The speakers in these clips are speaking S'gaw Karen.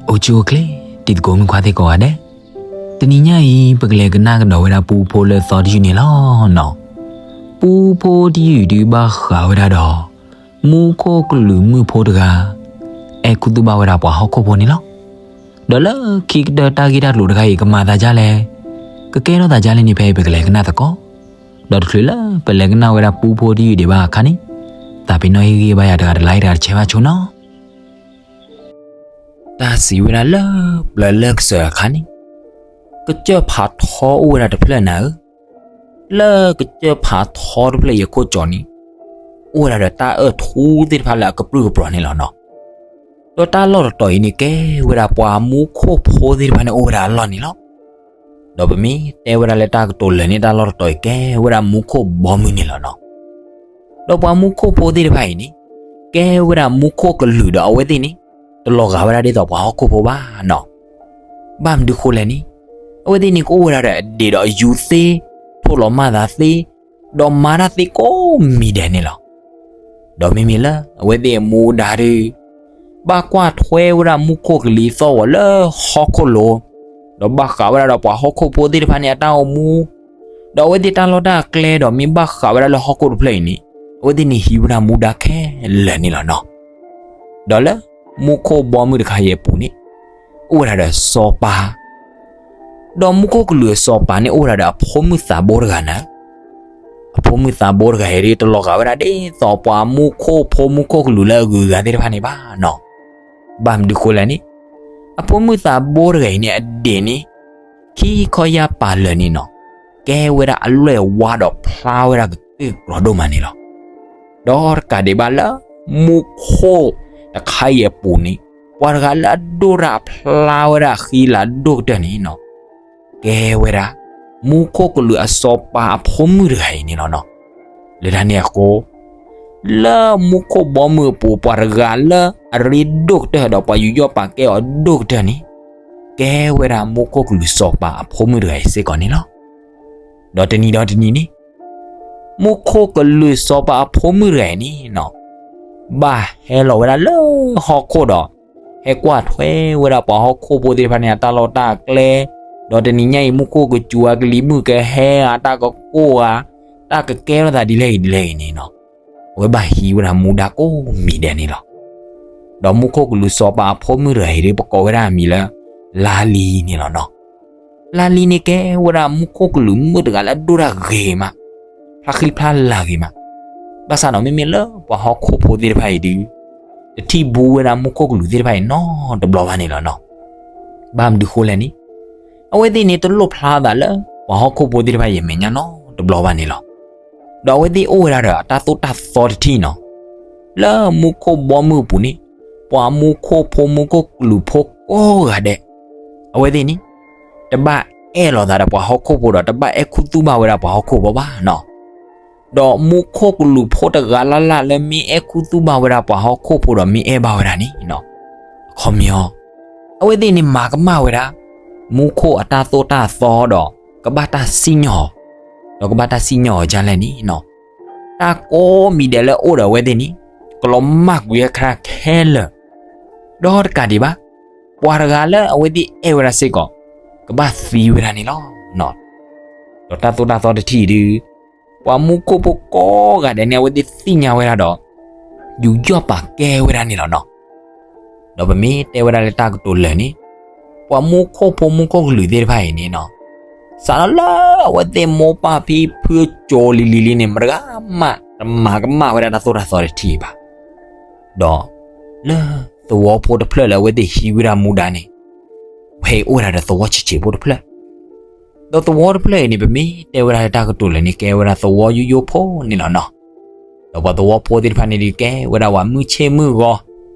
အိၣ်ဆူၣ်အိၣ်ချ့ တံၤသကိးမုၣ်ခွါသ့ၣ်ကိးဂၤဒဲး, တနံၤညါအံၤ ပကလဲၤကနၣ်ကဒီးဝဲဒၣ်ပူဖိလၢသီတယုၢ်န့ၣ်လီၤနီၤ. ပူဖိတယုၢ်ဒုးဘၣ်ဃးဝဲဒၣ်ဒီး မူခိၣ်ကလုာ်မုၣ်ဖိတဂၤ အဲၣ်ခူသူၣ်ဘၣ်ဝဲဒၣ်ပှၤဟီၣ်ခိၣ်ဖိန့ၣ်လီၤ. ဒီးလၢခံကတၢၢ်တၢ်ဂ့ၢ်တၢ်ကျိၤတခါအံၤ ကမၤသးဒ်လဲၣ်, ကကဲထီၣ်သးဒ်လဲၣ်န့ၣ် ဖဲအံၤပကလဲၤကနၣ်သကိး, ဒီးတချုးလၢပလဲၤကနၣ်ဝဲဒၣ်ပူဖိတယုၢ်ဒံးဘၣ်အခါန့ၣ်, သးပ့ၤနီၣ်ဟ့ၣ်ဂံၢ်ဘါယၤတဂၤတlikeတဂၤတshareဘၣ်ဆိနီၤ. တၢ်စံးဝဲဒၣ်လၢပျၢၤလၢကစၢၢ်အခါန့ၣ်, ကစၢၢ်ဖးထီအိၣ်ဝဲဒၣ်တဖျၢၣ်နၤဧၢ, လၢကစၢၢ်ဖးထီတဖျၢၣ်အံၤအခိၣ်ကၠီန့ၣ်, အိၣ်ဝဲဒၣ်ဒီးတၢ်အၢၣ်ထူသ့ၣ်တဖၣ်လၢအကပြုၢ်ကပြီၤန့ၣ်လီၤနီၤ. ဒီးတၢ်လီၢ်တတီၤအံၤန့ၣ် ကဲဝဲဒၣ်ပှၤမူခိၣ်ဖိသ့ၣ်တဖၣ်န့ၣ်အိၣ်ဝဲဒၣ်အလီၢ်န့ၣ်လီၤ. ဒီးပမ့ၢ်တဲဝဲဒၣ်လၢတၢ်ကတိၤလၢာ်န့ၣ် တၢ်လီၢ်တတီၤအံၤကဲဝဲဒၣ်မူခိၣ်ဘီမုၢ်န့ၣ်လီၤနီၤ. ဒီးပှၤမူခိၣ်ဖိသ့ၣ်တဖၣ်အံၤန့ၣ်, ကဲဝဲဒၣ်မူခိၣ်ကလုာ်ဒီးအဝဲသ့ၣ်န့ၣ်, တလီၤဂာ်ဝဲဒၣ်ဒ်သိးပှၤဟီၣ်ခိၣ်ဖိဘၣ်နီၤ. ဘၣ်မနုၤဃိလဲၣ်န့ၣ်, အဝဲသ့ၣ်န့ၣ်ကအိၣ်ဝဲဒၣ်ဒီးအဒ့ၣ်ဒီးအယူၤသ့, ထိၣ်လီၤမၢ်သးသ့, ဒီးမၤတၢ်သ့ကိးမံၤဒဲးန့ၣ်လီၤ. ဒီးမ့မ့ၢ်လၢအဝဲသ့ၣ်အမူဒါဒီး, ဘၣ်ကွၢ်ထွဲဝဲဒၣ်မူခိၣ်ကလံၤသီၣ်ဂီၤလၢဟီၣ်ခိၣ်လိၤ, ဒီးဘၣ်ဃးဝဲဒၣ်ဒီးပှၤဟီၣ်ခိၣ်ဖိသ့ၣ်တဖၣ်န့ၣ်အတၢ်အိၣ်မူ, ဒီးအဝဲသ့ၣ်တၢ်လီၢ်တၢ်ကျဲဒီးမ့ၢ်ဘၣ်ဃးဝဲဒၣ်လၢဟီၣ်ခိၣ်တဖျၢၣ်အံၤန့ၣ်, အဝဲသ့ၣ်န့ၣ်ဟံးဝဲဒၣ်မူဒါခဲလၢာ်န့ၣ်လီၤနီၤ. ဒီးလၢမူခိၣ်ဘီမုၢ်တခါအံၤအပူၤန့ၣ်, အိၣ်ဝဲဒၣ်ဒီးစီၤပၤ ဒီးမူခိၣ်ကလုာ်အစီၤပၤန့ၣ်အိၣ်ဝဲဒၣ်ဒီးအဖိမုၣ်သးဘိတဂၤန့ၣ်, အဖိမုၣ်သးဘိတဂၤအံၤဒ် တလီၤဂာ်ဝဲဒၣ်ဒ်သိးပှၤမူခိၣ်ဖိမူခိၣ်ကလုာ်လၢအဂုၤအဂၤသ့ၣ်တဖၣ်န့ၣ်ဘၣ်နီၤ. ဘၣ်မနုၤဃိလဲၣ်န့ၣ်, အဖိမုၣ်သးဘိတဂၤအံၤန့ၣ်အဒ့ၣ်န့ၣ်, ခံခီယၢ်ပာ်လၢာ်န့ၣ်နီၤ, ကဲဝဲဒၣ်အလွဲၢ်ဝါဒီးဖျါဝဲဒၣ်ကတၢၢ်ကြီၤဒိၣ်မးန့ၣ်လီၤ. ဒီးတကးဒံးဘၣ်လၢမူခိၣ်တခါအံၤအပူၤန့ၣ်, ပှၤတဂၤလၢအဒိၣ်တၢ်အဖျါဝဲဒၣ်အဃံအလၤဒိၣ်ကတၢၢ်န့ၣ်နီၤ, ကဲဝဲဒၣ် မူခိၣ်ကလုာ်အစီၤပၤအဖိမုၣ်တဂၤအံၤန့ၣ်လီၤနီၤ. လၢတၢ်န့ၣ်အဃိ, လၢမူခိၣ်ဘီမုၢ်အပူၤ ပှၤတဂၤလၢအရ့ဒိၣ်ကတၢၢ်ဒီးပှၤယူးယီၣ်ပာ်ကဲအီၤဒိၣ်ကတၢၢ်န့ၣ်, ကဲဝဲဒၣ်မူခိၣ်ကလုာ်စီၤပၤအဖိမုၣ်တဂၤအံၤစ့ၢ်ကီးန့ၣ်လီၤ. ဒီးတနံၤဒီးတနံၤန့ၣ်, မူခိၣ်ကလုာ်စီၤပၤအဖိမုၣ်တဂၤအံၤန့ၣ်နီၤ, ဘၣ်ဟဲလီၤဝဲဒၣ်လၢဟီၣ်ခိၣ်ဒီး, ဟဲကွၢ်ထွဲဝဲဒၣ်ပှၤဟီၣ်ခိၣ်ဖိသ့ၣ်တဖၣ်န့ၣ် အတၢ်လီၢ်တၢ်ကျဲ, ဒီးတနံၤညါအံၤ မူခိၣ်ကစူၤဧါ ကလံၤမုၢ်ကဟဲဧါ တၢ်ကကိၢ်ဧါ, တၢ်ကကဲထီၣ်သးဒ်လဲၣ်ဂ့ၤဒ်လဲၣ်ဂ့ၤန့ၣ်နီၤ, အဝဲဘၣ်ဟံးဝဲဒၣ်မူဒါကိးမံၤဒဲးန့ၣ်လီၤ. ဒီးမူခိၣ်ကလုာ်စီၤပၤအဖိမုၣ်တဂၤအံၤဒ် ပကိးဝဲဒၣ်အမံၤလၢ လါလံန့ၣ်လီၤနီၤ. လါလံန့ၣ်ကဲဝဲဒၣ်မူခိၣ်ကလုာ်မုၣ်တဂၤလၢအဒိၣ်တၢ်ဂ့ၤမး, ဖျါဃံဖျါလၤဂ့ၤမး, ဘၣ်ဆၣ်ဒီးမ့မ့ၢ်လၢပှၤဟီၣ်ခိၣ်ဖိသ့ၣ်တဖၣ်အံၤဒ်, တထံၣ်ဘူးဝဲဒၣ်မူခိၣ်ကလုာ်သ့ၣ်တဖၣ်အံၤနီတဘျီဘၣ်န့ၣ်လီၤနီၤ. ဘၣ်မနုၤဃိလဲၣ်န့ၣ်, အဝဲသ့ၣ်န့ၣ်တလိၣ်ဖျါသးလၢပှၤဟီၣ်ခိၣ်ဖိသ့ၣ်တဖၣ်အံၤအမဲာ်ညါနီတဘျီဘၣ်န့ၣ်လီၤ. ဒီးအဝဲသ့ၣ်အိၣ်ဝဲဒၣ်ဒီးအတၢ်သိၣ်တၢ်သီတထံၣ်နီၤ, လၢမူခိၣ်ဘီမုၢ်အပူၤန့ၣ်, ပှၤမူခိၣ်ဖိမူခိၣ်ကလုာ်ဖိကိးဂၤဒဲး, အဝဲသ့ၣ်န့ၣ် တဘၣ်အဲၣ်လိာ်သးဒီးပှၤဟီၣ်ခိၣ်ဖိဒီး တဘၣ်အဲၣ်ခူသူၣ်ဘၣ်ဝဲဒၣ်ပှၤဟီၣ်ခိၣ်ဖိဘၣ်နီၤ. ဒီးမူခိၣ်ကလုာ်ဖိတဂၤလၢ်လၢ်လၢမ့ၢ်အဲၣ်ခူသူၣ်ဘၣ်ဝဲဒၣ်ပှၤဟီၣ်ခိၣ်ဖိဒီးမ့ၢ်အဲၣ်ဘၣ်ဝဲဒၣ်န့ၣ်, အခီပညီ, အဝဲသ့ၣ်န့ၣ်မၤကမၣ်ဝဲဒၣ် မူခိၣ်အတၢ်သိၣ်တၢ်သီဒီး ကဘၣ်တၢ်စံၣ်ညီၣ်အီၤ, ဒီးကဘၣ်တၢ်စံၣ်ညီၣ်အီၤဒ်လဲၣ်န့ၣ်နီၤ, တၢ်ကိးမံၤဒဲးလၢအအိၣ်ဒီးအဝဲသ့ၣ်န့ၣ်, ကလီၤမၢ်ကွံာ်အခါခဲလၢာ်, ဒီးတကးဒံးဘၣ်, ပှၤတဂၤလၢအဝဲသ့ၣ်အဲၣ်ဝဲဒၣ်စ့ၢ်ကီး, ကဘၣ်သံဝဲဒၣ်န့ၣ်လီၤ. ဒီးတၢ်သိၣ်တၢ်သီတထံၣ်ဒုး, ပှၤမူခိၣ်ဖိကိးဂၤဒဲးန့ၣ် အဝဲသ့ၣ်သ့ၣ်ညါဝဲဒၣ်ဒီး, ယူးယီၣ်ပာ်ကဲဝဲဒၣ်န့ၣ်လီၤနီၤ. ဒီးပမ့ၢ်တဲဝဲဒၣ်လၢတၢ်ကတိၤလၢာ်န့ၣ်, ပှၤမူခိၣ်ဖိမူခိၣ်ကလုာ်သ့ၣ်တဖၣ်အံၤန့ၣ်နီၤ, စးထီၣ်လၢအဝဲသ့ၣ်မိၢ်ပၢ်ဖံဖုအစိၤလံၤလံၤလံၤန့ၣ် မတဂၤမးတမၤကမၣ်ဝဲဒၣ်တၢ်သိၣ်တၢ်သီတထံၣ်ဘၣ်. ဒီးလၢသဝီဖိတဖျၢၣ်လၢအဝဲသ့ၣ်ဟံးဝဲဒၣ်မူဒါန့ၣ်, ဖဲအံၤအိၣ်ဝဲဒၣ်ဒီးသဝီဆံးဆံးဖိတဖျၢၣ်, ဒီးသဝီတဖျၢၣ်အံၤန့ၣ် ပမ့ၢ်တဲဝဲဒၣ်လၢတၢ်ကတိၤလၢာ်န့ၣ် ကဲဝဲဒၣ်သဝီယိယိဖိန့ၣ်လီၤနီၤ. ဒီးပှၤသဝီဖိသ့ၣ်တဖၣ်န့ၣ်ဒုးကဲဝဲဒၣ်ပှၤမုၢ်ဆ့ၣ်မုၢ်ဂီၤ,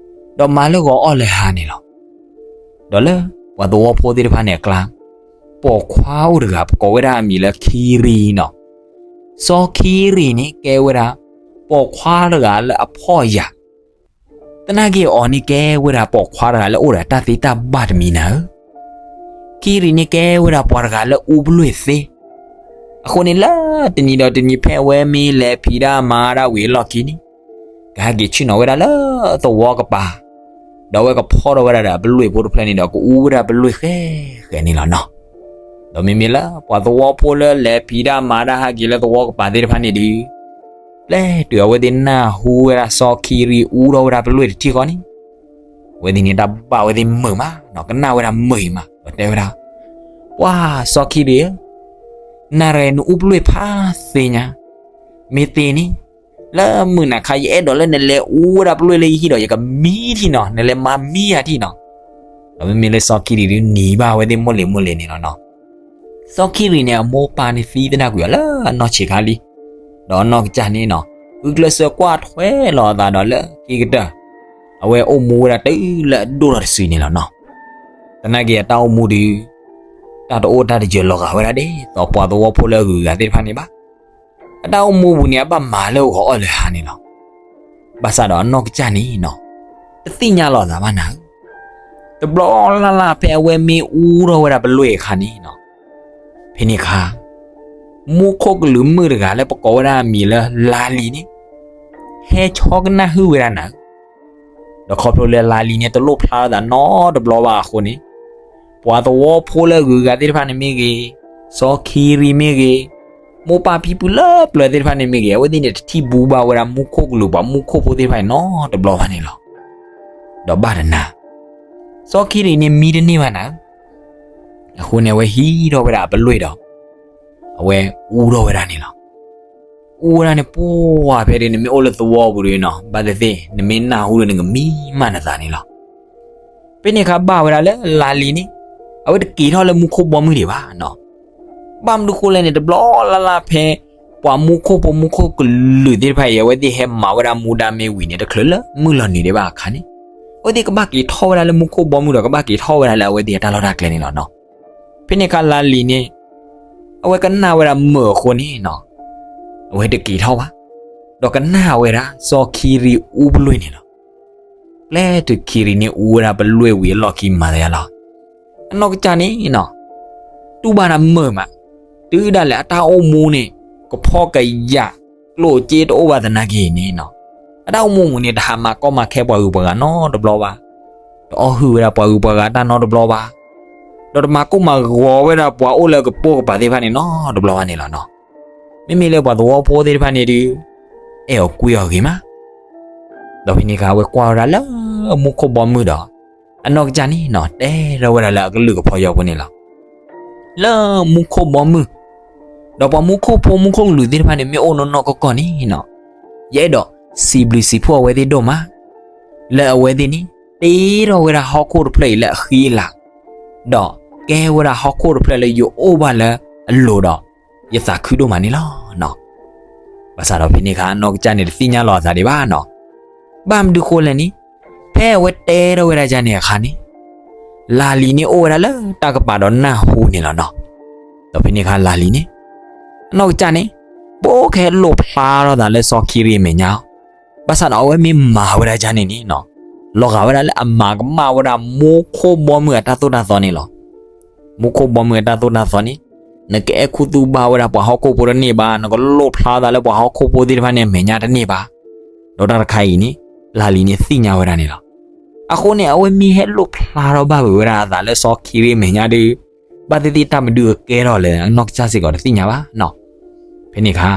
ဒီးမၤလၢဂီၤအီၣ်လၢဟါန့ၣ်လီၤ. ဒီးလၢပှၤသဝီဖိသ့ၣ်တဖၣ်န့ၣ်အကျါ, ပိာ်ခွါအိၣ်တဂၤ ပကိးဝဲဒၣ်အမံၤလၢခံရံၤနီၤ. စီၤခံရံၤန့ၣ်ကဲဝဲဒၣ် ပိာ်ခွါတဂၤလၢအဖှီၣ်ယာ်, သနာ်က့အီၤန့ၣ်ကဲဝဲဒၣ်ပိာ်ခွါတဂၤလၢအိၣ်ဒီးတၢ်သ့တၢ်ဘၣ်တမံၤနၤဧၢ. ခံရံၤန့ၣ်ကဲဝဲဒၣ်ပှၤတဂၤလၢအူဘျုးသ့, အဃိန့ၣ်လၢတနံၤဒီးတနံၤဖဲအဝဲမ့ၢ်လဲၤဖံးတၢ်မၤတၢ်ဝံၤအလီၢ်ခံန့ၣ်, ကဟဲက့ၤဆ့ၣ်နီၤဝဲဒၣ်လၢသဝီကပၤ, ဒီးအဝဲကဖီထီၣ်ဝဲဒၣ်ဒီးအပလွ့ၢ်ဖိတဖျၢၣ်န့ၣ်ဒီး ကအူဝဲဒၣ်ပလွ့ၢ်ဃဲဃဲန့ၣ်လီၤနီၤ. ဒီးမ့မ့ၢ်လၢပှၤသဝီဖိလၢလဲၤဖံးတၢ်မၤတၢ်ဟးက့ၤလၢသဝီကပၤသ့ၣ်တဖၣ်န့ၣ်ဒုး ပျဲတုၤအဝဲသ့ၣ်နၢ်ဟူဝဲဒၣ်စီၤခံရံၤအူထီၣ်ဝဲဒၣ်ပလွ့ၢ်တထံၣ်ဃီန့ၣ်, အဝဲသ့ၣ်န့ၣ်တၢ်ဘၣ်ဝဲသ့ၣ်မုာ်မးနီၤ, ကနၣ်ဝဲဒၣ်မုာ်အံၤမး ဒီးတဲဝဲဒၣ်, ပှၤစီၤခံရံၤဧၢ, နၤရံၣ်နအူပလွ့ၢ်ဖးသ့ညါ, မ့ၢ်သ့န့ၣ်, လၢမုၢ်နၤခါ ယအဲၣ်ဒိးလၢနလဲၤအူဝဲဒၣ်ပလွ့ၢ်လၢယဟံၣ်ဒီး ယကမံထံၣ်နီၤ, နလဲၤမၤမံယၤထံၣ်နီၤ. ဒီးမ့မ့ၢ်လၢစီၤခံရံၤဒုးနံၤဘၣ်အဝဲသ့ၣ်မိၢ်လ့ၤမိၢ်လ့ၤန့ၣ်လီၤနီၤ. စီၤခံရံၤန့ၣ် အမိၢ်ပၢ်န့ၣ်သံသဒၣ်ကွံာ်အီၤလၢအနီၢ်ဆံးခါလံ. ဒီးအနီၢ်ကစၢ်န့ၣ်နီၤ, ဂုာ်ကျဲးစၢးကွၢ်ထွဲလီၤအသးဒီးလၢခံကတၢၢ်, အဝဲအိၣ်မူဝဲဒၣ်တုၤလၢအဒိၣ်ထီၣ်တစုန့ၣ်လီၤနီၤ. သနာ်က့အတၢ်အိၣ်မူဒုး တၢ်တအိၣ်တၢ်တယၢၤလီၤဂာ်ဝဲဒၣ်ဒ်သိးပှၤသဝီဖိလၢအဂုၤအဂၤသ့ၣ်တဖၣ်န့ၣ်ဘၣ်. အတၢ်အိၣ်မူပူၤန့ၣ် အဘၣ်မၤလၢအဂီၤအီၣ်လၢဟါန့ၣ်လီၤ. ဘၣ်ဆၣ်ဒီးအနီၢ်ကစၢ်န့ၣ်နီၤ, တသ့ၣ်ညါလီၤအသးဘၣ်နၤဧၢ. တဘျီလၢ်လၢ်ဖဲအဝဲမ့ၢ်အူထီၣ်ဝဲဒၣ်ပလွ့ၢ်အခါန့ၣ်နီၤ, ဖဲန့ၣ်အခါ မူခိၣ်ကလူးမုၣ်တဂၤလၢပကိးဝဲဒၣ်အမံၤလၢလါလံၤန့ၣ် ဟဲဆီကနၣ်ဟုၣ်ဝဲဒၣ်နၤဧၢ. ဒီးခီဖျိလၢလါလံၤန့ၣ် တလိၣ်ဖျါထီၣ်သးနီတဘျီဘၣ်အဃိန့ၣ်, ပှၤသဝီဖိလၢအဂုၤအဂၤသ့ၣ်တဖၣ်န့ၣ်မ့ၢ်ဂ့ၤ, စီၤခံရံၤမ့ၢ်ဂ့ၤ, မိၢ်ပၢ်ဖံဖုလၢပျၢၤသ့ၣ်တဖၣ်န့ၣ်မ့ၢ်ဂ့ၤ, အဝဲသ့ၣ်န့ၣ်တထံၣ်ဘူးဘၣ်ဝဲဒၣ်မူခိၣ်ကလူးပှၤမူခိၣ်ဖိသ့ၣ်တဖၣ်န့ၣ်နီတဘျီဘၣ်န့ၣ်လီၤ. ဒီးဘၣ်တနၤ, စီၤခံရံၤန့ၣ်မံတန့ၢ်ဘၣ်နၤဧၢ. အဃိန့ၣ် အဝဲဟံးထီၣ်ဝဲဒၣ်အပလွ့ၢ်ဒီး အဝဲအူထီၣ်ဝဲဒၣ်န့ၣ်လီၤ. အူဝဲဒၣ်န့ၣ် ပှၤဖဲဒၣ်နမ့ၢ်အိၣ်လၢသဝီပူၤဒီးနီၤ, ဘၣ်သ့ၣ်သ့ၣ် နမ့ၢ်နၢ်ဟူဒီးနကမံမးနသးန့ၣ်လီၤ. ဖဲန့ၣ်အခါဘၣ်ဝဲဒၣ်လၢလါလံၤန့ၣ်, အဝဲတက့ၤထီၣ်လၢမူခိၣ်ဘီမုၢ်ဒံးဘၣ်နီၤ. ဘၣ်မနုၤဃိလဲၣ်န့ၣ် တဘျီလၢ်လၢ်ဖဲ ပှၤမူခိၣ်ဖိမူခိၣ်ကလူးသ့ၣ်တဖၣ်အံၤ အဝဲသ့ၣ်ဟဲမၤဝဲဒၣ်မူဒါမ့ၢ်ဝံၤန့ၣ် တချုးလၢမုၢ်လီၤနုာ်ဒံးဘၣ်အခါန့ၣ်, အဝဲသ့ၣ်ကဘၣ်က့ၤထီၣ်ဝဲဒၣ်လၢမူခိၣ်ဘီမုၢ်ဒီး ကဘၣ်က့ၤထီၣ်ဝဲဒၣ်လၢအဝဲသ့ၣ်အတၢ်လီၢ်တၢ်ကျဲန့ၣ်လီၤနီၤ. ဖဲန့ၣ်အခါလါလံၤန့ၣ် အဝဲကနၣ်ဝဲဒၣ်မုာ်အဃိန့ၣ်နီၤ, အဝဲတက့ၤထီၣ်ဘၣ်, ဒီးကနၣ်ဝဲဒၣ်စီၤခံရံၤအူပလွ့ၢ်န့ၣ်လီၤ. ပျဲတုၤခံရံၤန့ၣ်အူဝဲဒၣ်ပလွ့ၢ်ဝံၤအလီၢ်ခံမၤသးယါလီၤ. အနီၢ်ကစၢ်န့ၣ်နီၤ, တူၢ်ဘၣ်တၢ်မုာ်မး, တုၤဒၣ်လဲာ်အတၢ်အိၣ်မူန့ၣ် ကဖီၣ်ကယာ် ကျိၣ်စ့တအိၣ်ဘၣ်သနာ်က့န့ၣ်နီၤ, အတၢ်အိၣ်မူအပူၤန့ၣ် တဟးမၤကီမၤခဲပှၤဂုၤပှၤဂၤနီတဘျီဘၣ်, တအီၣ်ဟုၣ်ဝဲဒၣ်ပှၤဂုၤပှၤဂၤတၢ်နီတဘျီဘၣ်, ဒီးတမၤကိၢ်မၤဂီၤဝဲဒၣ်ပှၤအိၣ်လၢအကပိာ်ကပၤသ့ၣ်တဖၣ်န့ၣ်နီတဘျီဘၣ်န့ၣ်လီၤနီၤ. မ့မ့ၢ်လၢပှၤသဝီဖိသ့ၣ်တဖၣ်န့ၣ်ဒုး အဲၣ်အီၤကွံအီၤဂ့ၤမး ဒီးဖဲန့ၣ်အခါ အဝဲကွၢ်ဝဲဒၣ်လၢမူခိၣ်ဘီမုၢ်ဒီး အနီၢ်ကစၢ်န့ၣ်နီၤ တဲထီၣ်ဝဲဒၣ်လၢအကလုၢ်ကဖီယီၤဖိန့ၣ်လီၤ. လၢမူခိၣ်ဘီမုၢ် ဒီးပှၤမူခိၣ်ဖိမူခိၣ်ကလူးသ့ၣ်တဖၣ်န့ၣ် မ့ၢ်အိၣ်နီၢ်နီၢ်ကီၢ်ကီၢ်န့ၣ်နီၤ, ယအဲၣ်ဒိးစံးဘျုးစံးဖှိၣ်အဝဲသ့ၣ်ဒိၣ်မး လၢအဝဲသ့ၣ်န့ၣ် တ့ထီၣ်ဝဲဒၣ်ဟီၣ်ခိၣ်တဖျၢၣ်အံၤလၢအဃံအလၤ, ဒီးကဲဝဲဒၣ်ဟီၣ်ခိၣ်တဖျၢၣ်လၢယအိၣ်ဘၣ်လၢအလိၤဒီး ယသးခုဒိၣ်မးန့ၣ်လီၤ. ဘၣ်ဆၣ်ဒီးဖဲန့ၣ်အခါ အနီၢ်ကစၢ်န့ၣ် တသ့ၣ်ညါလီၤအသးဒံးဘၣ်နီၤ. ဘၣ်မနုၤဃိလဲၣ်န့ၣ်, ဖဲအဝဲတဲထီၣ်ဝဲဒၣ်ယၤန့ၣ်အခါန့ၣ်, လါလံၤန့ၣ်အိၣ်ဝဲဒၣ်လၢတၢ်ကပၤဒီးနၢ်ဟူန့ၣ်လီၤနီၤ. ဒီးဖဲန့ၣ်အခါလါလံၤန့ၣ်, အနီၢ်ကစၢ်န့ၣ်, ဘိးခဲလိာ်ဖျါထီၣ်သးလၢစီၤခံရံအမဲာ်ညါ, ဘၣ်ဆၣ်ဒီးအဝဲမ့ၢ်မၤဝဲဒၣ်ယၤန့ၣ်န့ၣ်နီၤ, လီၤဂာ်ဝဲဒၣ်လၢအမၤကမၣ်ဝဲဒၣ်မူခိၣ်ဘီမုၢ်အတၢ်သိၣ်တၢ်သီန့ၣ်လီၤ. မူခိၣ်ဘီမုၢ်အတၢ်သိၣ်တၢ်သီန့ၣ်, နကအဲၣ်ခူသူၣ်ဘၣ်ဝဲဒၣ်ပှၤဟီၣ်ခိၣ်ဖိတန့ၢ်ဘၣ်, နကလိၣ်ဖျါသးလၢပှၤဟီၣ်ခိၣ်ဖိသ့ၣ်တဖၣ်န့ၣ်အမဲာ်ညါတန့ၢ်ဘၣ်. ဒီးတၢ်တခါအံၤန့ၣ်, လါလံၤန့ၣ်သ့ၣ်ညါဝဲဒၣ်န့ၣ်လီၤ. အဃိန့ၣ် အဝဲမ့ၢ်ဟဲလိၣ်ဖျါထီၣ်ဘၣ်ဝဲဒၣ်အသးလၢစီၤခံရံအမဲာ်ညါဒီး, ဘၣ်သ့ၣ်သ့ၣ်တၢ်မနုၤအကဲထီၣ်လဲၣ် အနီၢ်ကစၢ်စ့ၢ်ကီးတသ့ၣ်ညါဘၣ်နီၤ. ဖဲန့ၣ်အခါ,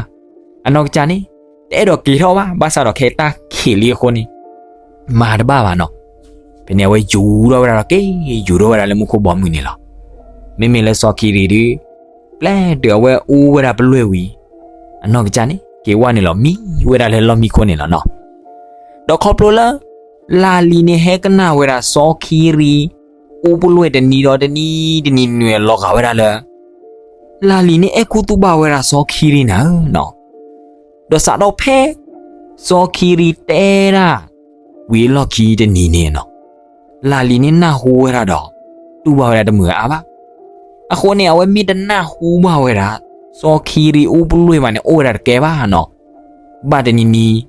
အနီၢ်ကစၢ်န့ၣ်, တအဲၣ်ဒိးက့ၤထီၣ်ဘၣ်, ဘၣ်ဆၣ်ဒီးခဲအံၤတၢ်ခံးလံအဃိန့ၣ်, မၤတဘၣ်ဘၣ်နီၤ. ဖဲန့ၣ်အဝဲယူၤထီၣ်ဝဲဒၣ်ဒီးက့ၤယူၤထီၣ်ဝဲဒၣ်လၢမူခိၣ်ဘီမုၢ်န့ၣ်လီၤ. မ့မ့ၢ်လၢစီၤခံရံဒုး, ပျဲတုၤအဝဲအူဝဲဒၣ်ပလွဲၢ်ဝံၤ, အနီၢ်ကစၢ်န့ၣ် က့ၤဝဲနုာ်လီၤမံဝဲဒၣ်လၢလီၢ်မံခိၣ်န့ၣ်လီၤနီၤ. ဒီးခီဖျိလၢ လါလံၤန့ၣ်ဟဲကနၣ်ဝဲဒၣ်စီၤခံရံ အူပလွဲၢ်တနံၤဒီးတနံၤတနံၤ နုာ်လီၤဂာ်ဝဲဒၣ်လၢ လါလံၤန့ၣ်အဲၣ်ခူသူၣ်ဘၣ်ဝဲဒၣ်စီၤခံရံနၤဧၢနီၤ. ဒီးစးထီၣ်ဖဲ စီၤခံရံတဲဒၣ် ဝံၤအလီၢ်ခံတနံၤန့ၣ်နီၤ, လါလံၤန့ၣ်နၢ်ဟူဝဲဒၣ်ဒီး တူၢ်ဘၣ်ဝဲဒၣ်တမုာ်အါဘၣ်. အဃိန့ၣ် အဝဲမ့ၢ်တနၢ်ဟူဘၣ်ဝဲဒၣ် စီၤခံရံအူပလွဲၢ်ဘၣ်န့ၣ် အိၣ်ဝဲဒၣ်တကဲဘၣ်နီၤ. ဘၣ်တနံၤနံၤ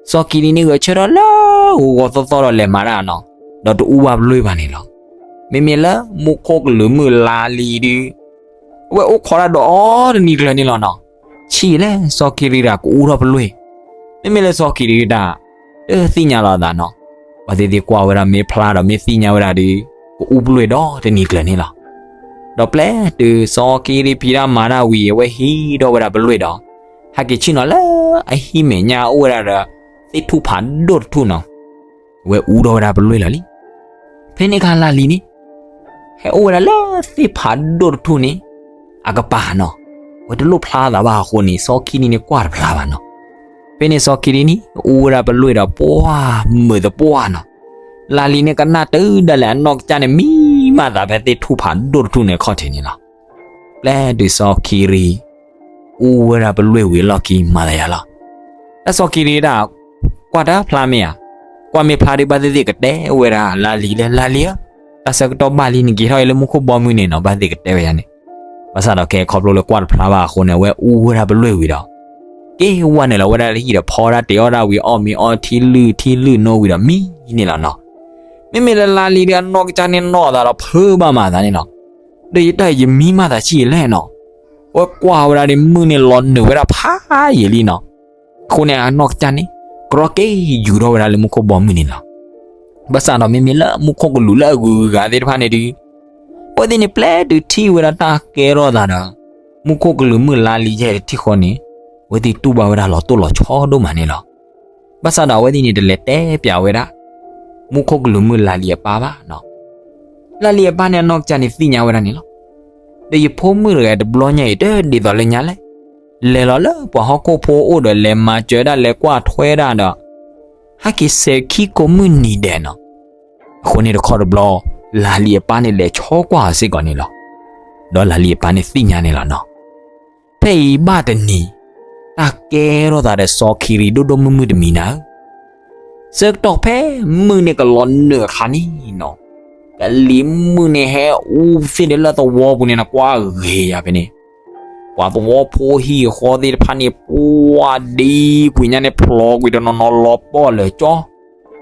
စီၤခံရံန့ၣ်ဂဲၤဆၢထၢၣ်လၢဂီၤဂီၤသီသီဒီးလဲၤမၤတၢ်နီၤ, ဒီးတအူဘၣ်ပလွဲၢ်ဘၣ်န့ၣ်လီၤ. မ့မ့ၢ်လၢမူခိၣ်ကလူးမုၣ်လါလံၤဒုး အဝဲအိၣ်ခိးတၢ်ဒီးအီၤတနံၤကျၢၤန့ၣ်လီၤနီၤ. ဆံးလဲၣ် စီၤခံရံတၢ်ကအူထီၣ်ပလွဲၢ်, မ့မ့ၢ်လၢစီၤခံရံတၢ် တသ့ၣ်ညါလီၤအသးနီၤ. ဘၣ်သ့ၣ်သ့ၣ်ကွၢ်ဝဲဒၣ်မ့ၢ်ဖျါဒီးမ့ၢ်သ့ၣ်ညါဝဲဒၣ်ဒီး ကအူပလွဲၢ်ဒီတနံၤကျၢၤန့ၣ်လီၤ. ဒီးပျဲတုၤစီၤခ့ရံဖံးတၢ်မၤတၢ်ဝံၤ အဝဲဟံးထီၣ်ဝဲဒၣ်ပလွဲၢ်ဒီး ဟဲက့ၤဆ့ၣ်နီၤလၢအဟံၣ်မဲာ်ညါအိၣ်ဝဲဒၣ်ဒီး သ့ၣ်ထူၣ်ဖးဒိၣ်တထူၣ်နီၤ, အဝဲအူထီၣ်ဝဲဒၣ်ပလွဲၢ်လီၤလံ. ဖဲန့ၣ်အခါလါလံၤန့ၣ် ဟဲအိၣ်ဝဲဒၣ်လၢသ့ၣ်ဖးဒိၣ်တထူၣ်န့ၣ် အကပၤနီၤ, အဝဲတလိၣ်ဖျါသးဘၣ်အဃိန့ၣ် စီၤခ့ရံန့ၣ်ကွၢ်တဖျါဘၣ်နီၤ. ဖဲန့ၣ်စီၤခ့ရံန့ၣ် အူဝဲဒၣ်ပလွဲၢ်ဒီးပှၢ်မုာ်သပှၢ်နီၤ. လါလံၤန့ၣ်ကနၣ်တုၤဒၣ်လဲာ်အနီၢ်ကစၢ်န့ၣ် မံမးသးဖဲသ့ၣ်ထူၣ်ဖးဒိၣ်တထူၣ်န့ၣ်အခီၣ်ထံးန့ၣ်လီၤ. ပျဲတုၤစီၤခ့ရံ အူဝဲဒၣ်ပလွဲၢ်ဝံၤအလီၢ်ခံမၤသးယၤလီၤ. တၢ်စီၤခ့ရံဒၣ် ကွၢ်တၢ်ဖျါမ့ၢ်ဧါ, ကွၢ်မ့ၢ်ဖျါဒ်ဘၣ်သ့ၣ်သ့ၣ်ကတဲဝဲဒၣ်လါလံၤလၢ လါလံၤဧၢ, တၢ်ဆၢကတီၢ်ဘၣ်လံနက့ၤထီၣ်အံၤလၢမူခိၣ်ဘီမုၢ်န့ၣ်နီၤ, ဘၣ်ဆၣ်ဒီးခဲခီဖျိလၢကွၢ်တဖျါဘၣ်အဃိန့ၣ် အဝဲအူဝဲဒၣ်ပလွဲၢ်ဝံၤဒီး က့ၤဝဲနုာ်လီၤဝဲဒၣ်လၢဟံၣ်ဒီးဖီဒၣ်တ့ၤအီၣ်ဒၣ်ဝံၤ အီၣ်မ့ၤအီထံလုၢ်ထံလုၢ်နိဝံၤဒီးမံန့ၣ်လီၤနီၤ. မ့မ့ၢ်လၢလါလံၤဒီးအနီၢ်ကစၢ်န့ၣ်နီၢ်သးဒီးဖုးဘၣ်မၤသးန့ၣ်လီၤ. ဒီးယတၢ်ယမံမးသးဆံးလဲၣ်နီၤ, အဝဲကွၢ်ဝဲဒၣ်ဒီးမုၢ်န့ၣ်လီၤနုာ်ဝဲဒၣ်ဖးယံာ်လံနီၤ. အဃိန့ၣ်အနီၢ်ကစၢ်န့ၣ် ကြီက့ၤယူၤထီၣ်ဝဲဒၣ်လၢမူခိၣ်ဘီမုၢ်န့ၣ်လီၤ. ဘၣ်ဆၣ်ဒီးမ့မ့ၢ်လၢမူခိၣ်ကလူးလၢအဂုၤအဂၤသ့ၣ်တဖၣ်န့ၣ်ဒီး အဝဲသ့ၣ်န့ၣ်ပျဲတုၤထံၣ်ဝဲဒၣ်တၢ်ကဲထီၣ်သးဒီး မူခိၣ်ကလူးမုၣ်လါလံၤယဲၢ်တထံၣ်ဃီန့ၣ် အဝဲသ့ၣ်တူၢ်ဘၣ်ဝဲဒၣ်လီၤတိၢ်လီၤဆီဒိၣ်မးန့ၣ်လီၤ. ဘၣ်ဆၣ်ဒီးအဝဲသ့ၣ်န့ၣ်တလဲၤတဲပၠးဝဲဒၣ် မူခိၣ်ကလူးမုၣ်လါလံၤအပၢ်ဘၣ်နီၤ. လါလံၤအပၢ်န့ၣ်အနီၢ်ကစၢ်န့ၣ်သ့ၣ်ညါဝဲဒၣ်န့ၣ်လီၤ. ဒီးယဖိမုၣ်တဂၤတဘျီညါအံၤ တဒ်သိးလၢညါလဲၣ်, လဲၤလီၤလၢပှၤဟီၣ်ခိၣ်ဖိအအိၣ်ဒီးလဲၤမၤစၢၤဒၣ်လဲၤကွၢ်ထွဲဒၣ်ဒီး ဟဲက့ၤစဲၤခံကိးမုၢ်နံၤဒဲးနီၤ. အဃိန့ၣ်တခီတဘျီ လါလံၤအပၢ်န့ၣ်လဲၤဆီကွၢ်အီၤစ့ၢ်ကီးန့ၣ်လီၤ. ဒီးလါလံၤအပၢ်န့ၣ်သ့ၣ်ညါန့ၣ်လီၤနီၤ. ဖဲအံၤဘၣ်တနံၤ တၢ်ကဲထီၣ်သးဒီးစီၤခ့ရံဒိၣ်ဒိၣ်မုၢ်မုၢ်တမံၤနၤဧၢ, ဆၢကတီၢ်ဖဲမုၢ်န့ၣ်ကလီၤနုာ်အခါန့ၣ်နီၤ, ကလံၤမုၢ်န့ၣ်ဟဲအူသ့ၣ်ဒၣ်လၢသဝီပူၤန့ၣ် နကွၢ်ဂ့ၤယၤဖဲန့ၣ် ပှၤသဝီဖိဟံၣ်ဃီသ့ၣ်တဖၣ်န့ၣ် ပှၢ်ဒ့ကွံာ်ညါန့ၣ် ဖျိးကွံာ်တနီၤနီၤလီၤပှီၢ်လၢာ်ကၠီ,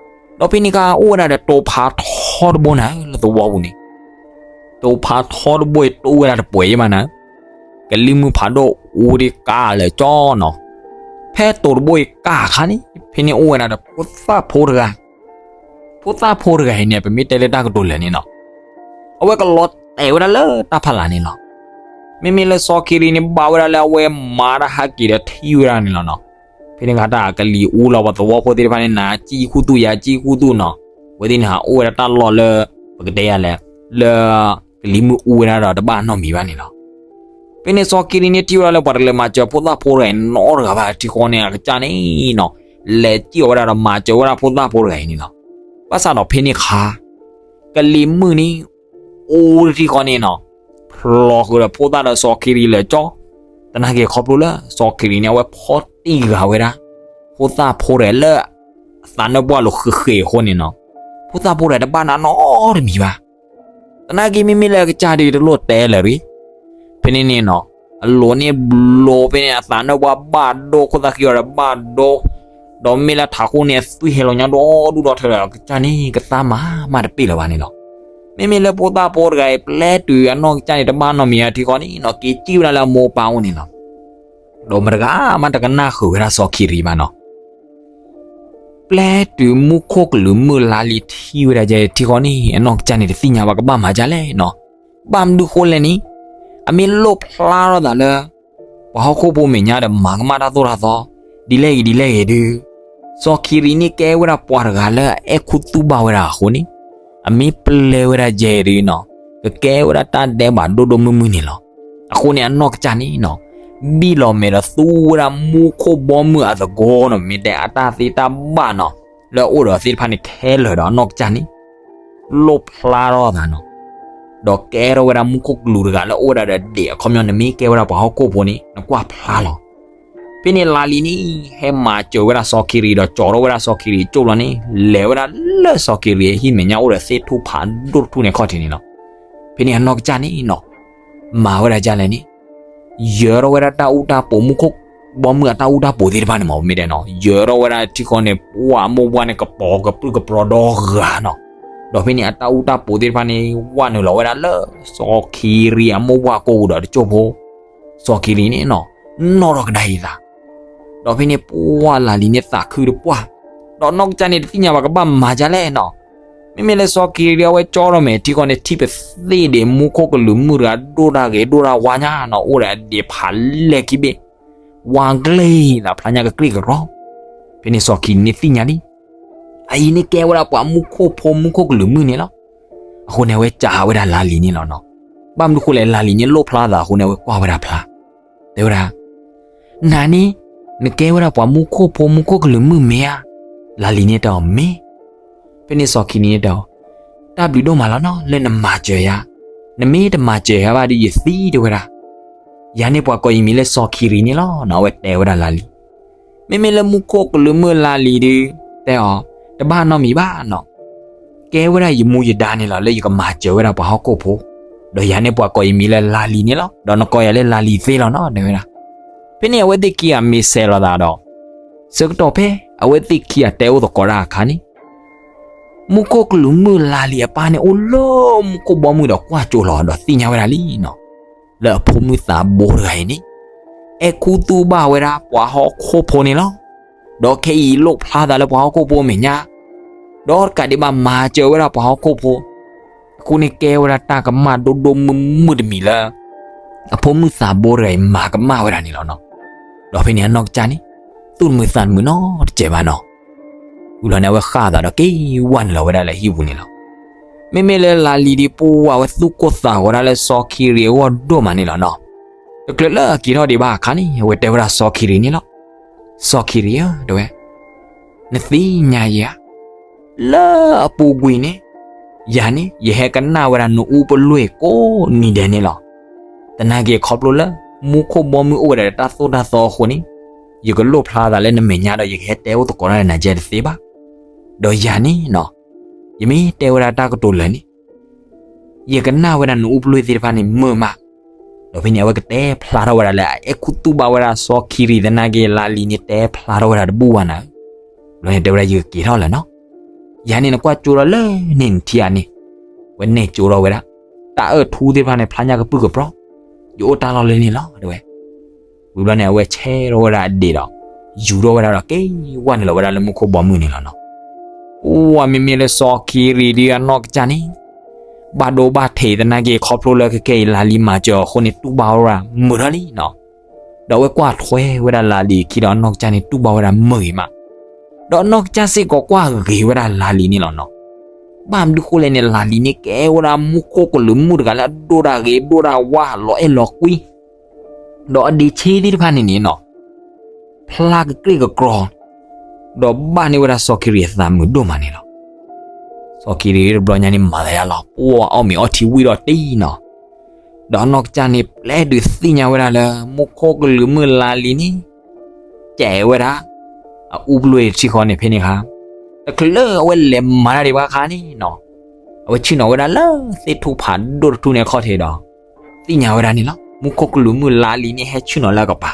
ဒီးဖဲန့ၣ်အခါအိၣ်ဝဲဒၣ်ဒီးတိၤဖးထီတဘိနၤဧၢ လၢသဝီပူၤန့ၣ်, တိၤဖးထီတဘိအံၤ တိၢ်ဝဲဒၣ်တပှဲၤအံၤမးနၤဧၢ, ကလံၤမုၢ်ဖးဒိၣ်အူဒံးကးလၢာ်ကၠီနီၤ. ဖဲတိၤတဘိအံၤကးအခါန့ၣ် ဖဲန့ၣ်အိၣ်ဝဲဒၣ်ဒီးဖိသၣ်ဖိတဂၤ, ဖိသၣ်ဖိတဂၤအံၤန့ၣ် ပမ့ၢ်တဲလၢတၢ်ကတိၤလၢာ်န့ၣ်နီၤ, အဝဲကလီၤတဲာ်ဝဲဒၣ်လၢတၢ်ဖးလၢ်န့ၣ်လီၤ. မ့မ့ၢ်လၢစီၤခ့ရံန့ၣ် ဘၣ်ဝဲဒၣ်လၢအဝဲမၤတၢ်ဟးက့ၤဒီးထံၣ်ဝဲဒၣ်န့ၣ်လီၤနီၤ. ဖဲန့ၣ်အခါတၢ်ကလံၤအူလီၤ ပှၤသဝီဖိသ့ၣ်တဖၣ်န့ၣ် နၤကံၣ်ခူသူၣ်ယၤကံၣ်ခူသူၣ်နီၤ, အဝဲသ့ၣ်န့ၣ်ဟးအိၣ်ဝဲဒၣ်တၢ်လီၢ်လၢ ပကတဲယၤလဲၣ်, လၢကလံၤမုၢ်အူဝဲဒၣ်ဒီးတဘၣ်နီတမံၤဘၣ်န့ၣ်လီၤ. ဖဲန့ၣ်စီၤခ့ရံန့ၣ်ထံၣ်ဝဲဒၣ်လၢပှၤတလဲၤမၤစၢၤဖိသၣ်ဖိတဂၤအံၤနီတဂၤဘၣ်ထံဃီန့ၣ် အကစၢ်န့ၣ်နီၤ, လဲၤစံၣ်အီၤဝဲဒၣ်ဒီးမၤစၢၤဝဲဒၣ်ဖိသၣ်ဖိတဂၤအံၤန့ၣ်လီၤ. ဘၣ်ဆၣ်ဒီးဖဲန့ၣ်အခါ ကလံၤမုၢ်န့ၣ် အူတထံဃီန့ၣ်နီၤ, ဖျိးဃုာ်ဒီးဖိသၣ်ဒီးစီၤခ့ရံလၢာ်ကၠီ, သနာ်က့ခီဖျိလၢစီၤခ့ရံန့ၣ် အဝဲဖီၣ်တံၢ်ဃာ်ဝဲဒၣ် ဖိသၣ်ဖိတဂၤလၢ အသးနၢၣ်ပှၢ်လိာ်ဃဲးဃဲးအဃိန့ၣ်နီၤ, ဖိသၣ်ဖိတဂၤတဘၣ်နးနီတမံၤဘၣ်. သနာ်က့မ့မ့ၢ်လၢအကစၢ်ဒုးတလိၣ်တဲလၢၤရံ, ဖဲန့ၣ်န့ၣ်နီၤ, အလိၤန့ၣ်ဘျိဖဲန့ၣ် အသးနၢၣ်ပှၢ်ဘၣ်ဒိ ခိၣ်သၣ်ဃံအီၤဒီးဘၣ်ဒိ, ဒီးမ့ၢ်လၢထးခိၣ်န့ၣ်အသွံၣ်ဟဲလီၤညီဒိၣ်ဒိၣ်ဒီးထဲဒီး အကစၢ်န့ၣ် ကသါမၤမးတပ့ၢ်လၢၤဘၣ်န့ၣ်လီၤ. မ့မ့ၢ်လၢဖိသၣ်ဖိတဂၤအံၤ ပျဲတုၤအနီၢ်ကစၢ်န့ၣ် တဘၣ်နီတမံၤအထံဃီန့ၣ်နီၤ, က့ၤစံၣ်ဝဲဒၣ်လၢအမိၢ်အပၢ်အိၣ်န့ၣ်လီၤ. ဒီးမတဂၤမးတကနၣ်ဃုာ်ဝဲဒၣ်စီၤခ့ရံဘၣ်နီၤ. ပျဲတုၤမူခိၣ်ကလူးမုၢ်လါလံၤထံၣ်ဝဲဒၣ်ယဲထံဃီန့ၣ် အနီၢ်ကစၢ်န့ၣ်တသ့ၣ်ညါဘၣ်ကဘၣ်မၤဒ်လဲၣ်နီၤ. ဘၣ်မနုၤဃိလဲၣ်န့ၣ်, အမ့ၢ်လိၣ်ဖျါထီၣ်သးလၢ ပှၤဟီၣ်ခိၣ်ဖိမဲာ်ညါဒီးမၤကမၣ်တၢ်သိၣ်တၢ်သီ ဒ်လဲၣ်ဂ့ၤဒ်လဲၣ်ဂ့ၤဒုး, စီၤခ့ရံန့ၣ်ကဲဝဲဒၣ်ပှၤတဂၤလၢအအဲၣ်ခူသူၣ်ဘၣ်ဝဲဒၣ်အဃိန့ၣ်, အမ့ၢ်ပျဲဝဲဒၣ်ယဲဒုးနီၤ, ကကဲဝဲဒၣ်တၢ်ဒဲးဘးဒိၣ်ဒိၣ်မုၢ်မုၢ်န့ၣ်လီၤ. အဃိန့ၣ် အနီၢ်ကစၢ်န့ၣ်နီၤ, ဘံၣ်လီၤမဲာ်ဒီးသူဝဲဒၣ်မူခိၣ်ဘီမုၢ်အသကိးနီၤ, မ့ၢ်တဲအတၢ်သ့တၢ်ဘၣ်နီၤ, လၢအအိၣ်ဒီးသ့ၣ်တဖၣ်န့ၣ်ခဲလၢာ်ဒီးအနီၢ်ကစၢ်န့ၣ် လိၣ်ဖျါထီၣ်သးနီၤ, ဒီးကဲထီၣ်ဝဲဒၣ်မူခိၣ်ကလူးတဂၤလၢအအိၣ်ဝဲဒၣ်ဒီးဒဲးအခီပညီ နမ့ၢ်ကဲဝဲဒၣ်ပှၤဟီၣ်ခိၣ်ဖိန့ၣ် နကွၢ်ဖျါလီၤ. ဖဲန့ၣ်လါလံၤန့ၣ် ဟဲမၤစၢၤဝဲဒၣ်စီၤခ့ရံဒီး ကၠီထီၣ်ဝဲဒၣ်စီၤခ့ရံကၠိၣ်လီၤန့ၣ် လဲၤဝဲဒၣ်လၢစီၤခ့ရံအဟံၣ်မဲာ်ညါအိၣ်ဒီးသ့ၣ်ထူၣ်ဖးဒိၣ်တထူၣ်န့ၣ်ခီၣ်ထံးန့ၣ်လီၤ. ဖဲန့ၣ်အနီၢ်ကစၢ်န့ၣ်နီၤ, မၤဝဲဒၣ်ဒ်လဲၣ်န့ၣ်, ယၢၤထီၣ်ဝဲဒၣ်တၢ်အူတၢ်ပူၤ မူခိၣ်ဘီမုၢ်အတၢ်အူတၢ်ပူၤသ့ၣ်တဖၣ်န့ၣ်မ့ၢ် မ့ၢ်တဲနီၤ, ယၢၤထီၣ်ဝဲဒၣ်ထံဃီန့ၣ် ပှၢ်အမိၢ်ပှၢ်န့ၣ် ကပီၤကပြုၢ်ကပြီၤဒီဂၤနီၤ, ဒီးဖဲန့ၣ်အတၢ်အူတၢ်ပူၤသ့ၣ်တဖၣ်န့ၣ် ဝၢ်နုာ်လီၤဝဲဒၣ်လၢစီၤခ့ရံအမိၢ်ပှၢ်ကိးပူၤဒီးတစိၢ်ဖိ, စီၤခ့ရံန့ၣ်နီၤ, နီၣ်ထီၣ်ကဒါအသး ဒီးဖဲန့ၣ်ပှၢ်လါလံၤန့ၣ်သးခုတပှၢ်, ဒီးအနီၢ်ကစၢ်န့ၣ်တသ့ၣ်ညါဘၣ်ကဘၣ်မၤဒ်လဲၣ်နီၤ. မ့မ့ၢ်လၢစီၤခံရံၤအဝဲကၠီထီၣ်မဲာ်ထံဃီန့ၣ် ထံၣ်ပသ့ၣ်ဒံးမူခိၣ်ကလုာ်မုၣ်တဂၤဒိၣ်တၢ်ဂ့ၤဒိၣ်တၢ်ဝါညါနီၤ အိၣ်ဒီးအဒံးဖးလဲၢ်ခံဘ့ၣ် ဝါကျ့ၤသးဖျါညါကကြ့ၢ်ကရီ. ဖဲန့ၣ်စီၤခံရံၤန့ၣ်သ့ၣ်ညါလံ အအံၤန့ၣ်ကဲဝဲဒၣ်ပှၤမူခိၣ်ဖိမူခိၣ်ကလုာ်မုၣ်န့ၣ်လီၤ. အဃိန့ၣ်အဝဲစံးဝဲဒၣ်လၤလံၤန့ၣ်လီၤနီၤ. ဘၣ်မနုၤဃိလဲၣ် လၤလံၤန့ၣ်လိၣ်ဖျါသးအဃိန့ၣ် အဝဲကွၢ်ဝဲဒၣ်ဖျါ တဲဝဲဒၣ် နၤန့ၣ် နကဲဝဲဒၣ်ပှၤမူခိၣ်ဖိမူခိၣ်ကလုာ်မုၣ်မ့ၢ်ဧါ. လၤလံၤန့ၣ်တဲအီၤမ့ၢ်. ဖဲန့ၣ်စီၤခံရံၤန့ၣ်တဲအီၤ တၢ်ဘျုးဒိၣ်မးလီၤနီၤ လၢနမၤစၢၤယၤ, နမ့ၢ်တမၤစၢၤယၤဘၣ်ဒီးယသံတဲဝဲဒၣ်. ယၤန့ၣ်ပှၤကိးယမံၤလၢစီၤခံရံၤန့ၣ်လီၤနီၤ အဝဲတဲဝဲဒၣ်လၤလံၤ. မ့မ့ၢ်လၢမူခိၣ်ကလုာ်မုၣ်လၤလံၤဒီး တဲအီၤ တဘၣ်နီတမံၤဘၣ်နီၤ. ကဲဝဲဒၣ်ယမူယဒါန့ၣ်လီၤ လၢယကမၤစၢၤဝဲဒၣ်ပှၤဟီၣ်ခိၣ်ဖိ, ဒီးယၤန့ၣ်ပှၤကိးယမံၤလၢလၤလံၤန့ၣ်လီၤ ဒီးနကိးယၤလၢလၤလံၤသ့လီၤနီၤ တဲဝဲဒၣ်. ဖဲန့ၣ်အဝဲသ့ၣ်ခံဂၤမ့ၢ်စဲးလိာ်သးဒီး ဆၢကတီၢ်ဖဲ အဝဲသ့ၣ်ခံဂၤတဲအိၣ်သကိးတၢ်အခါန့ၣ် မူခိၣ်ကလုာ်မုၣ်လၤလံၤအပၢ်န့ၣ်အိၣ်လၢမူခိၣ်ဘီမုၢ်ဒီးကွၢ်ကၠိလီၤဒီးသ့ၣ်ညါဝဲဒၣ်လံနီၤ လၢအဖိမုၣ်သးဘိတဂၤအံၤန့ၣ် အဲၣ်ခူသူၣ်ဘၣ်ဝဲဒၣ်ပှၤဟီၣ်ခိၣ်ဖိန့ၣ်လီၤ. ဒီးခဲအံၤလိၣ်ဖျါသးလၢပှၤဟီၣ်ခိၣ်ဖိအမဲာ်ညါ, ဒီးတကးဒံးဘၣ်မၤစၢၤဝဲဒၣ်ပှၤဟီၣ်ခိၣ်ဖိ, အဃိန့ၣ်ကဲဝဲဒၣ်တၢ်ကမၣ်ဒိၣ်ဒိၣ်မုၢ်မုၢ်တမံၤလၢ အဖိမုၣ်သးဘိတဂၤအံၤမၤကမၣ်ဝဲဒၣ်န့ၣ်လီၤနီၤ. ဒီးဖဲန့ၣ်အနီၢ်ကစၢ်န့ၣ် သူၣ်တမုာ်သးတမုာ်နီတစဲးဘၣ်နီၤ. ဝံၤလီၤန့ၣ် အဝဲဃၣ်သးဒီးက့ၤဝဲနုာ်လီၤဝဲဒၣ်လၢဟံၣ်ပူၤန့ၣ်လီၤ. မ့မ့ၢ်လၢလၤလံၤဒ်ပူၤ အဝဲသူၣ်ကိၢ်သးဂီၤဒၣ်လၢစီၤခံရံၤအဂီၢ်ဒိၣ်မးန့ၣ်လီၤနီၤ. တချုးလၢအက့ၤထီၣ်ဒံးဘၣ်အခါန့ၣ် အဝဲတဲဝဲဒၣ်စီၤခံရံၤန့ၣ်လီၤ. စီၤခံရံၤဧၢ တဲဝဲ, နသ့ၣ်ညါယၤဧါ, လၢအပူၤကွံာ်န့ၣ် ယၤန့ၣ် ယဟဲကနၣ်ဝဲဒၣ်နအူပလွံၢ်ကိးနံၤဒဲးန့ၣ်လီၤ. သနာ်က့ခီဖျိလၢ မူခိၣ်ဘီမုၢ်အိၣ်ဝဲဒၣ်ဒီးတၢ်သိၣ်တၢ်သီအဃိန့ၣ် ယကလိၣ်ဖျါသးလၢနမဲာ်ညါဒီး ယကဟဲတဲအိၣ်သကိးတၢ်ဒီးနၤကဲတသ့ဘၣ်. ဒီးယၤန့ၣ်နီၤ, ယမ့ၢ်တဲဝဲဒၣ်တၢ်ကတိၤလၢာ်န့ၣ် ယကနၣ်ဝဲဒၣ်နအူပလွံၢ်သ့ၣ်တဖၣ်န့ၣ်မုာ်မး. ဒီးဖဲန့ၣ် အဝဲကတဲဖျါထီၣ်ဝဲဒၣ်လၢအအဲၣ်ခူသူၣ်ဘၣ်ဝဲဒၣ်စီၤခံရံၤသနာ်က့ လၤလံၤန့ၣ်တဲဖျါထီၣ်ဝဲဒၣ်တဘူၣ်ဘၣ်နၤဧၢ. ဘျီန့ၣ်တဲဝဲဒၣ်ယကက့ၤထီၣ်လၢၤနီၤ. ယၤန့ၣ်နကွၢ်ကၠိဒီးလၢန့ၣ်နထံဧါန့ၣ်, ဝဲနဲၣ်ကၠိထီၣ်ဝဲဒၣ် တၢ်အၢၣ်ထူသ့ၣ်တဖၣ်န့ၣ် ဖျါညါကပုၢ်ကပြီၤ, ယအိၣ်တၢ်လီၢ်လၢန့ၣ်လီၤ တဲဝဲ. ဝံၤဘျီန့ၣ် အဝဲဆဲထီၣ်ဝဲဒၣ်အဒံးဒီး ယူၤထီၣ်ဝဲဒၣ်ဒီးက့ၤဝဲနုာ်လီၤဝဲဒၣ်လၢ မူခိၣ်ဘီမုၢ်န့ၣ်လီၤနီၤ. ပှၤမ့မ့ၢ်လၢစီၤခံရံၤဒ်အနီၢ်ကစၢ်န့ၣ် ဘၣ်ဒိဘၣ်ထံးသနာ်က့ ခီဖျိလၢခဲကနံၣ်အံၤ လၤလံၤမၤစၢၤအဃိန့ၣ် တူၢ်ဘၣ်ဝဲဒၣ်မုာ်ထီၣ်လံနီၤ. ဒီးအဝဲကွၢ်ထွဲဝဲဒၣ်လၤလံၤအခံဒီး အနီၢ်ကစၢ်န့ၣ် တူၢ်ဘၣ်ဝဲဒၣ်မုာ်ဂ့ၤမး, ဒီးအနီၢ်ကစၢ်စ့ၢ်ကီးကွၢ်ဂ့ၤဝဲဒၣ်လၤလံၤန့ၣ်လီၤနီၤ. ဘၣ်မနုၤဃိလဲၣ်န့ၣ် လၤလံၤန့ၣ်ကဲဝဲဒၣ်မူခိၣ်ကလုာ်မုၣ်တဂၤလၢအဒိၣ်တၢ်ဂ့ၤဒိၣ်တၢ်ဝါ လီၤအဲၣ်လီၤကွံ ဒီးအဒံးဆ့သ့ၣ်တဖၣ်န့ၣ်န့ၣ်နီၤ ဖျါကကြ့ၢ်ကကြီၤ ဒီးဘၣ်န့ၢ်ဝဲဒၣ်စီၤခံရံၤအသးမုာ်ဒိၣ်မးန့ၣ်လီၤ. စီၤခံရံၤတဘျီညါန့ၣ် မၤသးယါလီၤ ပှၤအီၣ်မ့ၤအီထံဝံၣ်ဒီးတံၢ်နီၤ. ဒီးအနီၢ်ကစၢ်န့ၣ် ပျဲဒုးသ့ၣ်ညါဝဲဒၣ်လၢ မူခိၣ်ကလုာ်မုၣ်လၤလံၤန့ၣ် ကဲးဝဲဒၣ် အအူပလွံၢ်ထံဃီန့ၣ်ဖဲန့ၣ်ခါ, တချုးလၢအဝဲလဲၤမၤတၢ်ဒံးဘၣ်အခါန့ၣ်နီၤ, အဝဲဆ့ၣ်နီၤဝဲဒၣ်လၢသ့ၣ်ထူၣ်ဖးဒိၣ်တထူၣ်န့ၣ်အခီၣ်ထံးဒီး သ့ၣ်ညါဝဲဒၣ်န့ၣ်လီၤ. မူခိၣ်ကလုာ်မုၣ်လၤလံၤန့ၣ် ဟဲဆ့ၣ်နီၤလၢအကပၤ,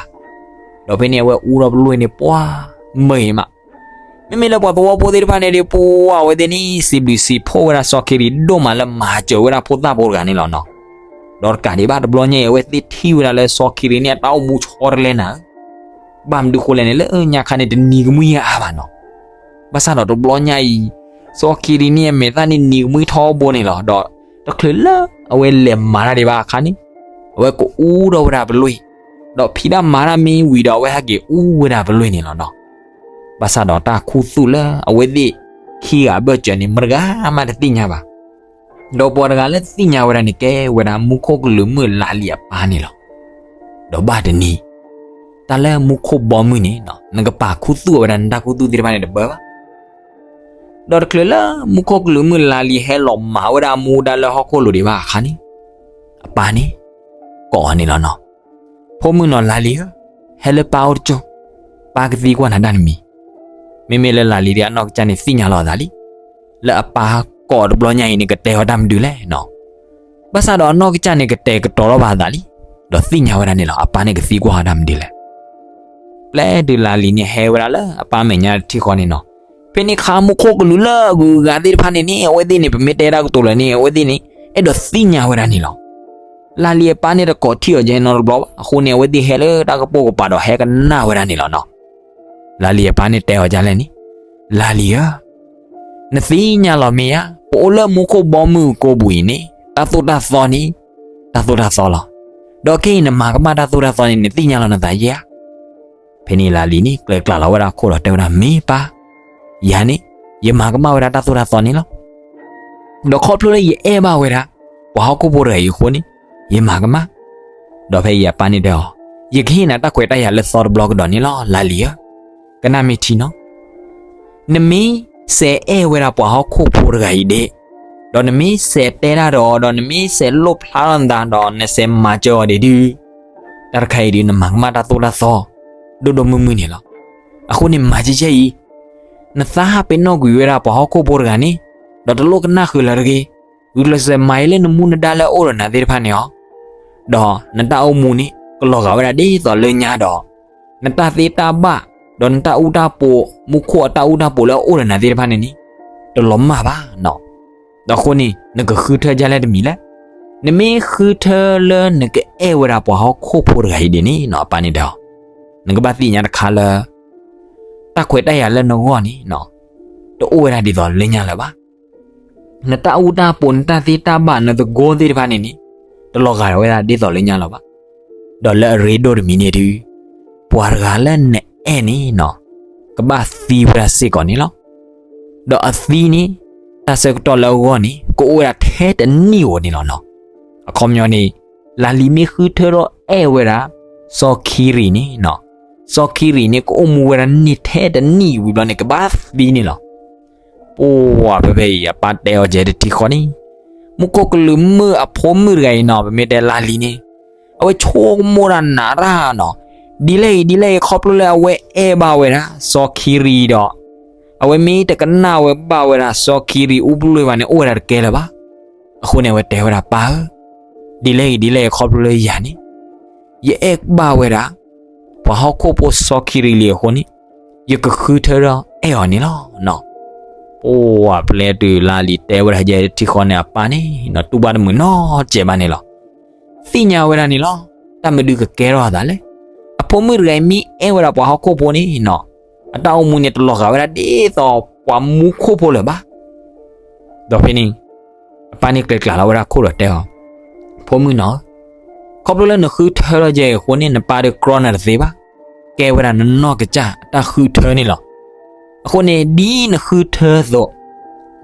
ဒီးဖဲန့ၣ်အဝဲအူထီၣ်ပလွံၢ်န့ၣ် ပှၤမုာ်ဂ့ၤမး. မ့မ့ၢ်လၢပှၤသဝီဖိသ့ၣ်တဖၣ်န့ၣ်ဒီး ပှၤအဝဲသ့ၣ်န့ၣ် စံးဘျုးစံးဖှိၣ်ဝဲဒၣ်စီၤခံရံၤဒိၣ်မးလၢမၤစၢၤဝဲဒၣ်ဖိသၣ်ဖိတဂၤန့ၣ်လီၤနီၤ. ဒီးတကးဒံးဘၣ်တဘျီညါအံၤ အဝဲသ့ၣ်ထံၣ်ဝဲဒၣ်လၢစီၤခံရံၤန့ၣ် အတၢ်အိၣ်မူဆီတလဲနၤဧၢ, ဘၣ်မနုၤဃိလဲၣ်န့ၣ် လၢညါခါန့ၣ် တနံၤကမှံအါဘၣ်နီၤ. ဘၣ်ဆၣ်ဒီးတဘျီညါအံၤ စီၤခံရံၤန့ၣ် အမဲာ်သၣ်န့ၣ်နံၤကမှံထီဘိန့ၣ်လီၤ. ဒီးတချုးလၢအဝဲလဲၤမၤတၢ်ဒံးဘၣ်အခါန့ၣ် အဝဲကအူထီၣ်ဝဲဒၣ်ပလွံၢ်, ဒီးဖံးတၢ်မၤတၢ်မ့ၢ်ဝံၤဒီး အဝဲဟဲက့ၤအူဝဲဒၣ်ပလွံၢ်န့ၣ်လီၤနီၤ. ဘၣ်ဆၣ်ဒီးတၢ်ခူသူၣ်လၢအဝဲသ့ၣ်ခံဂၤအဘၢၣ်စၢၤန့ၣ် မတဂၤမးတသ့ၣ်ညါဘၣ်. ဒီးပှၤတဂၤလၢသ့ၣ်ညါဝဲဒၣ်န့ၣ် ကဲဝဲဒၣ်မူခိၣ်ကလုာ်မုၣ်လၤလံၤအပၢ်န့ၣ်လီၤ. ဒီးဘၣ်တနံၤ တၢ်လၢမူခိၣ်ဘီမုၢ်န့ၣ် နကပာ်ခူသူၣ်အဝဲဒၣ်နတၢ်ခူသူၣ်သ့ၣ်တဖၣ်န့ၣ်တဘၢဘၣ်. ဒီးတချုးလၢမူခိၣ်ကလုာ်မုၣ်လၤလံၤဟဲလီၤမၤဝဲဒၣ်အမူဒါလၢဟီၣ်ခိၣ်လိၤဒံးဘၣ်အခါန့ၣ် အပၢ်န့ၣ် ကိးအီၤန့ၣ်လီၤနီၤ. ဖိမုၣ်နီၤလၤလံၤဧၢ, ဟဲလၢပၢ်အိၣ်တကၠိ, ပၢ်ကသံကွၢ်နၤတၢ်တမံၤ. မ့မ့ၢ်လၢလၤလံၤဒ်အနီၢ်ကစၢ်န့ၣ်သ့ၣ်ညါလီၤအသးလံ, လၢအပၢ်ကိးတဘျီညါအံၤန့ၣ် ကတဲအီၤတၢ်မနုၤလဲၣ်နီၤ. ဘၣ်ဆၣ်ဒီးအနီၢ်ကစၢ်န့ၣ် ကတဲာ်ကတီၤလီၤဘၣ်အသးလံ, ဒီးသ့ၣ်ညါဝဲဒၣ်န့ၣ်လီၤ အပၢ်န့ၣ်ကသံကွၢ်အီၤတၢ်မနုၤလဲၣ်. ပျဲဒုးလၤလံၤန့ၣ်ဟဲဝဲဒၣ်လၢအပၢ်မဲာ်ညါတထံၣ်ဃီန့ၣ်နီၤ. ဖဲန့ၣ်ခါမူခိၣ်ကလုာ်လၢအဂုၤအဂၤသ့ၣ်တဖၣ်န့ၣ်န့ၣ် အဝဲသ့ၣ်န့ၣ် ပမ့ၢ်တဲတၢ်ကတိၤလၢာ်န့ၣ် အဝဲသ့ၣ်န့ၣ် အဲၣ်ဒိးသ့ၣ်ညါဝဲဒၣ်န့ၣ်လီၤ. လၤလံၤအပၢ်န့ၣ်တကိးထံၣ်အီၤကဲနီတဘျီဘၣ်. အဃိန့ၣ် အဝဲသ့ၣ်ဟဲလၢတၢ်ကပိာ်ကပၤဒီးဟဲကနၣ်ဝဲဒၣ်န့ၣ်လီၤနီၤ. လၤလံၤအပၢ်န့ၣ်တဲအီၤဒ်လဲၣ်န့ၣ်, လၢ်လံၤဧၢ, နသ့ၣ်ညါလီၤမ့ၢ်ဧါ, ပအိၣ်လၢမူခိၣ်ဘီမုၢ်ကိာ်ပူၤအံၤန့ၣ် တၢ်သိၣ်တၢ်သီန့ၣ် တၢ်သိၣ်တၢ်သီလီၤ. ဒီးခဲအံၤနမၤကမၣ်တၢ်သိၣ်တၢ်သီန့ၣ် နသ့ၣ်ညါလီၤနသးယဲဧါ. ဖဲန့ၣ်လၢ်လံၤန့ၣ် ကျဲၤကျါလီၤဝဲဒၣ်ခိၣ်ဒီးတဲဝဲဒၣ် မ့ၢ်ပၢ်, ယၤန့ၣ် ယမၤကမၣ်ဝဲဒၣ်တၢ်သိၣ်တၢ်သီန့ၣ်လီၤ. ဒီးခီဖျိလၢယအဲၣ်ဘၣ်ဝဲဒၣ် ပှၤဟီၣ်ခိၣ်ဖိတဂၤအံၤအဃိန့ၣ် ယမၤကမၣ်. ဒီးဖဲအံၤအပၢ်န့ၣ်တဲအီၤ, ယကဟ့ၣ်နၤတၢ်ခွဲးတၢ်ယာ်လၢသီတဘျီကဒီးန့ၣ်လီၤ လၢ်လံၤဧၢ, ကနၣ်မ့ၢ်ထံနီၤ. နမ့ၢ်စဲးအဲၣ်ဝဲဒၣ်ပှၤဟီၣ်ခိၣ်ဖိတဂၤအံၤဒ့ၣ်, ဒီးနမ့ၢ်စဲးတဲတၢ်ဒီးအီၤ ဒီးနမ့ၢ်စဲးလိၣ်ဖျါထီၣ်နသးဒီး နစဲးမၤစၢၤအီၤဒ့ၣ်ဒုး, တၢ်တခါအံၤဒုး နမၤကမၣ်တၢ်သိၣ်တၢ်သီ ဒိၣ်ဒိၣ်မုၢ်မုၢ်န့ၣ်လီၤ. အဃိန့ၣ် မၤကဲကဲအံၤ, နသးဟးပ့ၤနီၣ်ကွံာ်ဝဲဒၣ်ပှၤဟီၣ်ခိၣ်ဖိတဂၤန့ၣ်, ဒီးတလိၣ်ကနၣ်ဃုာ်လၢၤတဂ့ၤ, ဂုာ်ကျဲးစၢးမၤအံၤလၢနမူနဒါလၢအအိၣ်ဒီးနၤသ့ၣ်တဖၣ်န့ၣ်လီၤ. ဒီးနတၢ်အိၣ်မူန့ၣ် ကလီၤဂာ်ဝဲဒၣ်ဒ်သိးလၢညါဒီး နတၢ်သ့တၢ်ဘၣ်, ဒီးနတၢ်အူတၢ်ပီၤ, မူခိၣ်အတၢ်အူတၢ်ပီၤလၢအအိၣ်ဒီးနၤသ့ၣ်တဖၣ်န့ၣ်န့ၣ် တလီၤမၢ်ဘၣ်နီၤ. ဒီးအဃိန့ၣ် နကဃုထၢဒ်လဲၣ်တမံၤလဲၣ်. နမ့ၢ်ဃုထၢလၢနကအဲၣ်ဝဲဒၣ်ပှၤဟီၣ်ခိၣ်ဖိတဂၤအံၤဒ်န့ၣ်နီၤ အပၢ်န့ၣ်တဲအီၤ, နကဘၣ်သ့ၣ်ညါတခါလၢ တၢ်ခွဲးတၢ်ယာ်လၢနဂီၢ်န့ၣ် တအိၣ်ဝဲဒၣ်ဒ်သိးလၢညါလၢၤဘၣ်. နတၢ်အူတၢ်ပီၤ နတၢ်သ့တၢ်ဘၣ် နသကိးသ့ၣ်တဖၣ်န့ၣ်န့ၣ် တလီၤဂာ်ဝဲဒၣ်ဒ်သိးလၢညါလၢၤဘၣ်. ဒီးလၢအရ့ဒိၣ်တမံၤန့ၣ်ဒုး ပှၤတဂၤလၢနအဲၣ်န့ၣ်နီၤ ကဘၣ်သံဝဲဒၣ်စ့ၢ်ကီးန့ၣ်လီၤ. ဒီးအသံန့ၣ် တၢ်ဆၢကတီၢ်လၢအဂီၢ်န့ၣ် ကအိၣ်ဝဲဒၣ်ထဲတနံၣ်ဧိၤန့ၣ်လီၤနီၤ. အခီပညီန့ၣ် လၢ်လံၤမ့ၢ်ဃုထၢထီၣ်အဲၣ်ဝဲဒၣ် စီၤခံရံၤန့ၣ်နီၤ, စီၤခံရံၤန့ၣ် ကအိၣ်မူဝဲဒၣ်န့ၣ်ထဲတနံၣ်ဝံၤဘျီန့ၣ် ကဘၣ်သံန့ၣ်လီၤ. ပှၤဖဲဖဲအံၤ အပၢ်တဲအီၤကဲတထံဃီန့ၣ်, မူခိၣ်ကလုာ်မုၣ်အဖိမုၣ်တဂၤအံၤနီၤ ပမ့ၢ်တဲလၢ်လံၤန့ၣ် အဝဲဆိကမိၣ်တၢ်နးတၢ်နီၤ, ဒ်လဲၣ်အံၤဒ်လဲၣ်အံၤ ခီဖျိလၢအဝဲအဲၣ်ဘၣ်ဝဲဒၣ် စီၤခံရံၤဒီး အဝဲမ့ၢ်တကနၣ်ဝဲဘၣ်ဝဲဒၣ် စီၤခံရံၤအူပလွံၢ်ဘၣ်န့ၣ် အိၣ်ဝဲဒၣ်တကဲလၢၤဘၣ်. အဃိန့ၣ် အဝဲတဲဝဲဒၣ် ပၢ်ဧၢ, ဒ်လဲၣ်အံၤဒ်လဲၣ်အံၤ ခီဖျိလၢယၤန့ၣ် ယအဲၣ်ဘၣ်ဝဲဒၣ် ပှၤဟီၣ်ခိၣ်ဖိစီၤခံရံၤလံအဃိန့ၣ် ယကဃုထၢထီၣ်အဲၣ်အီၤန့ၣ်လီၤ. ပှၤပျဲတုၤလၢလံၤတဲဝဲဒၣ်ယဲတထံဃီန့ၣ် အပၢ်န့ၣ် တူၢ်ဘၣ်တမုာ်နီတစဲးဘၣ်န့ၣ်လီၤ. သ့ၣ်ညါဝဲဒၣ်န့ၣ်လီၤ. တၢ်မနုၤကကဲထီၣ်အသးလဲၣ်. အဖိမုၣ်တဂၤအံၤမ့ၢ်အဲၣ်ဝဲဒၣ်ပှၤဟီၣ်ခိၣ်ဖိန့ၣ်နီၤ, အတၢ်အိၣ်မူန့ၣ်တလီၤဂာ်ဝဲဒၣ်ဒ်သိးပှၤမူခိၣ်ဖိလၢၤဘၣ်. ဒီးဖဲန့ၣ် အပၢ်န့ၣ်ကျဲၤကျါလီၤဝဲဒၣ်ခိၣ်ဒီးတဲအီၤ, ဖိမုၣ်နီၤ, ခီဖျိလၢနဃုထၢထီၣ်ယဲအံၤအဃိန့ၣ် နပၢ်ဒီးကြီနၤတသ့ဘၣ်. ကဲဝဲဒၣ်နနီၢ်ကစၢ်အတၢ်ဃုထၢန့ၣ်လီၤ. အဃိန့ၣ် ဒ်နဃုထၢအသိး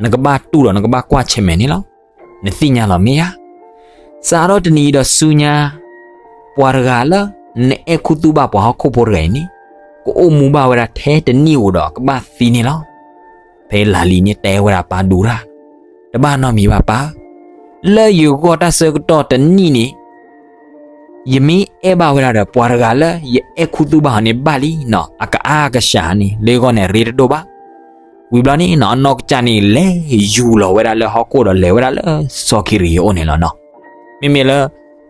နကဘၣ်တူၢ်ဒီးနကဘၣ်ကွၢ်ဆၢၣ်မဲာ်န့ၣ်လီၤ. နသ့ၣ်ညါလီၤမ့ၢ်ဧါ. စးထီၣ်တနံၤအံၤဒီးဆူညါ ပှၤတဂၤလၢ နအဲၣ်ခူသူၣ်ဘၣ်ပှၤဟီၣ်ခိၣ်ဖိတဂၤအံၤန့ၣ် ကအိၣ်မူဘၣ်ဝဲဒၣ်ထဲတနံၣ်ဧိၤဒီးကဘၣ်သံန့ၣ်လီၤ. ဖဲလၢလံၤန့ၣ်တဲဝဲဒၣ်ပၢ်ဒူရၣ်, တဘၣ်နီတမံၤဘၣ်ပၢ်ဧၢ, လၢယဂီၢ်တၢ်ဆၢကတီၢ်တနံၣ်န့ၣ် ယမ့ၢ်အဲၣ်ဘၣ်ဝဲဒၣ်ဒီးပှၤတဂၤလၢယအဲၣ်ခူသူၣ်ဘၣ်အီၤန့ၣ်ဘၣ်လံနီၤ, အကအါကစှၤန့ၣ် လၢယဂီၢ်န့ၣ်အရ့တဒိၣ်ဘၣ်. ဝံၤဘျီန့ၣ်နီၤ အနီၢ်ကစၢ်န့ၣ် လဲၤယူၤလီၤဝဲဒၣ်လၢဟီၣ်ခိၣ်ဒီးလဲၤဝဲဒၣ်လၢစီၤခံရံၤအအိၣ်န့ၣ်လီၤနီၤ. မ့မ့ၢ်လၢ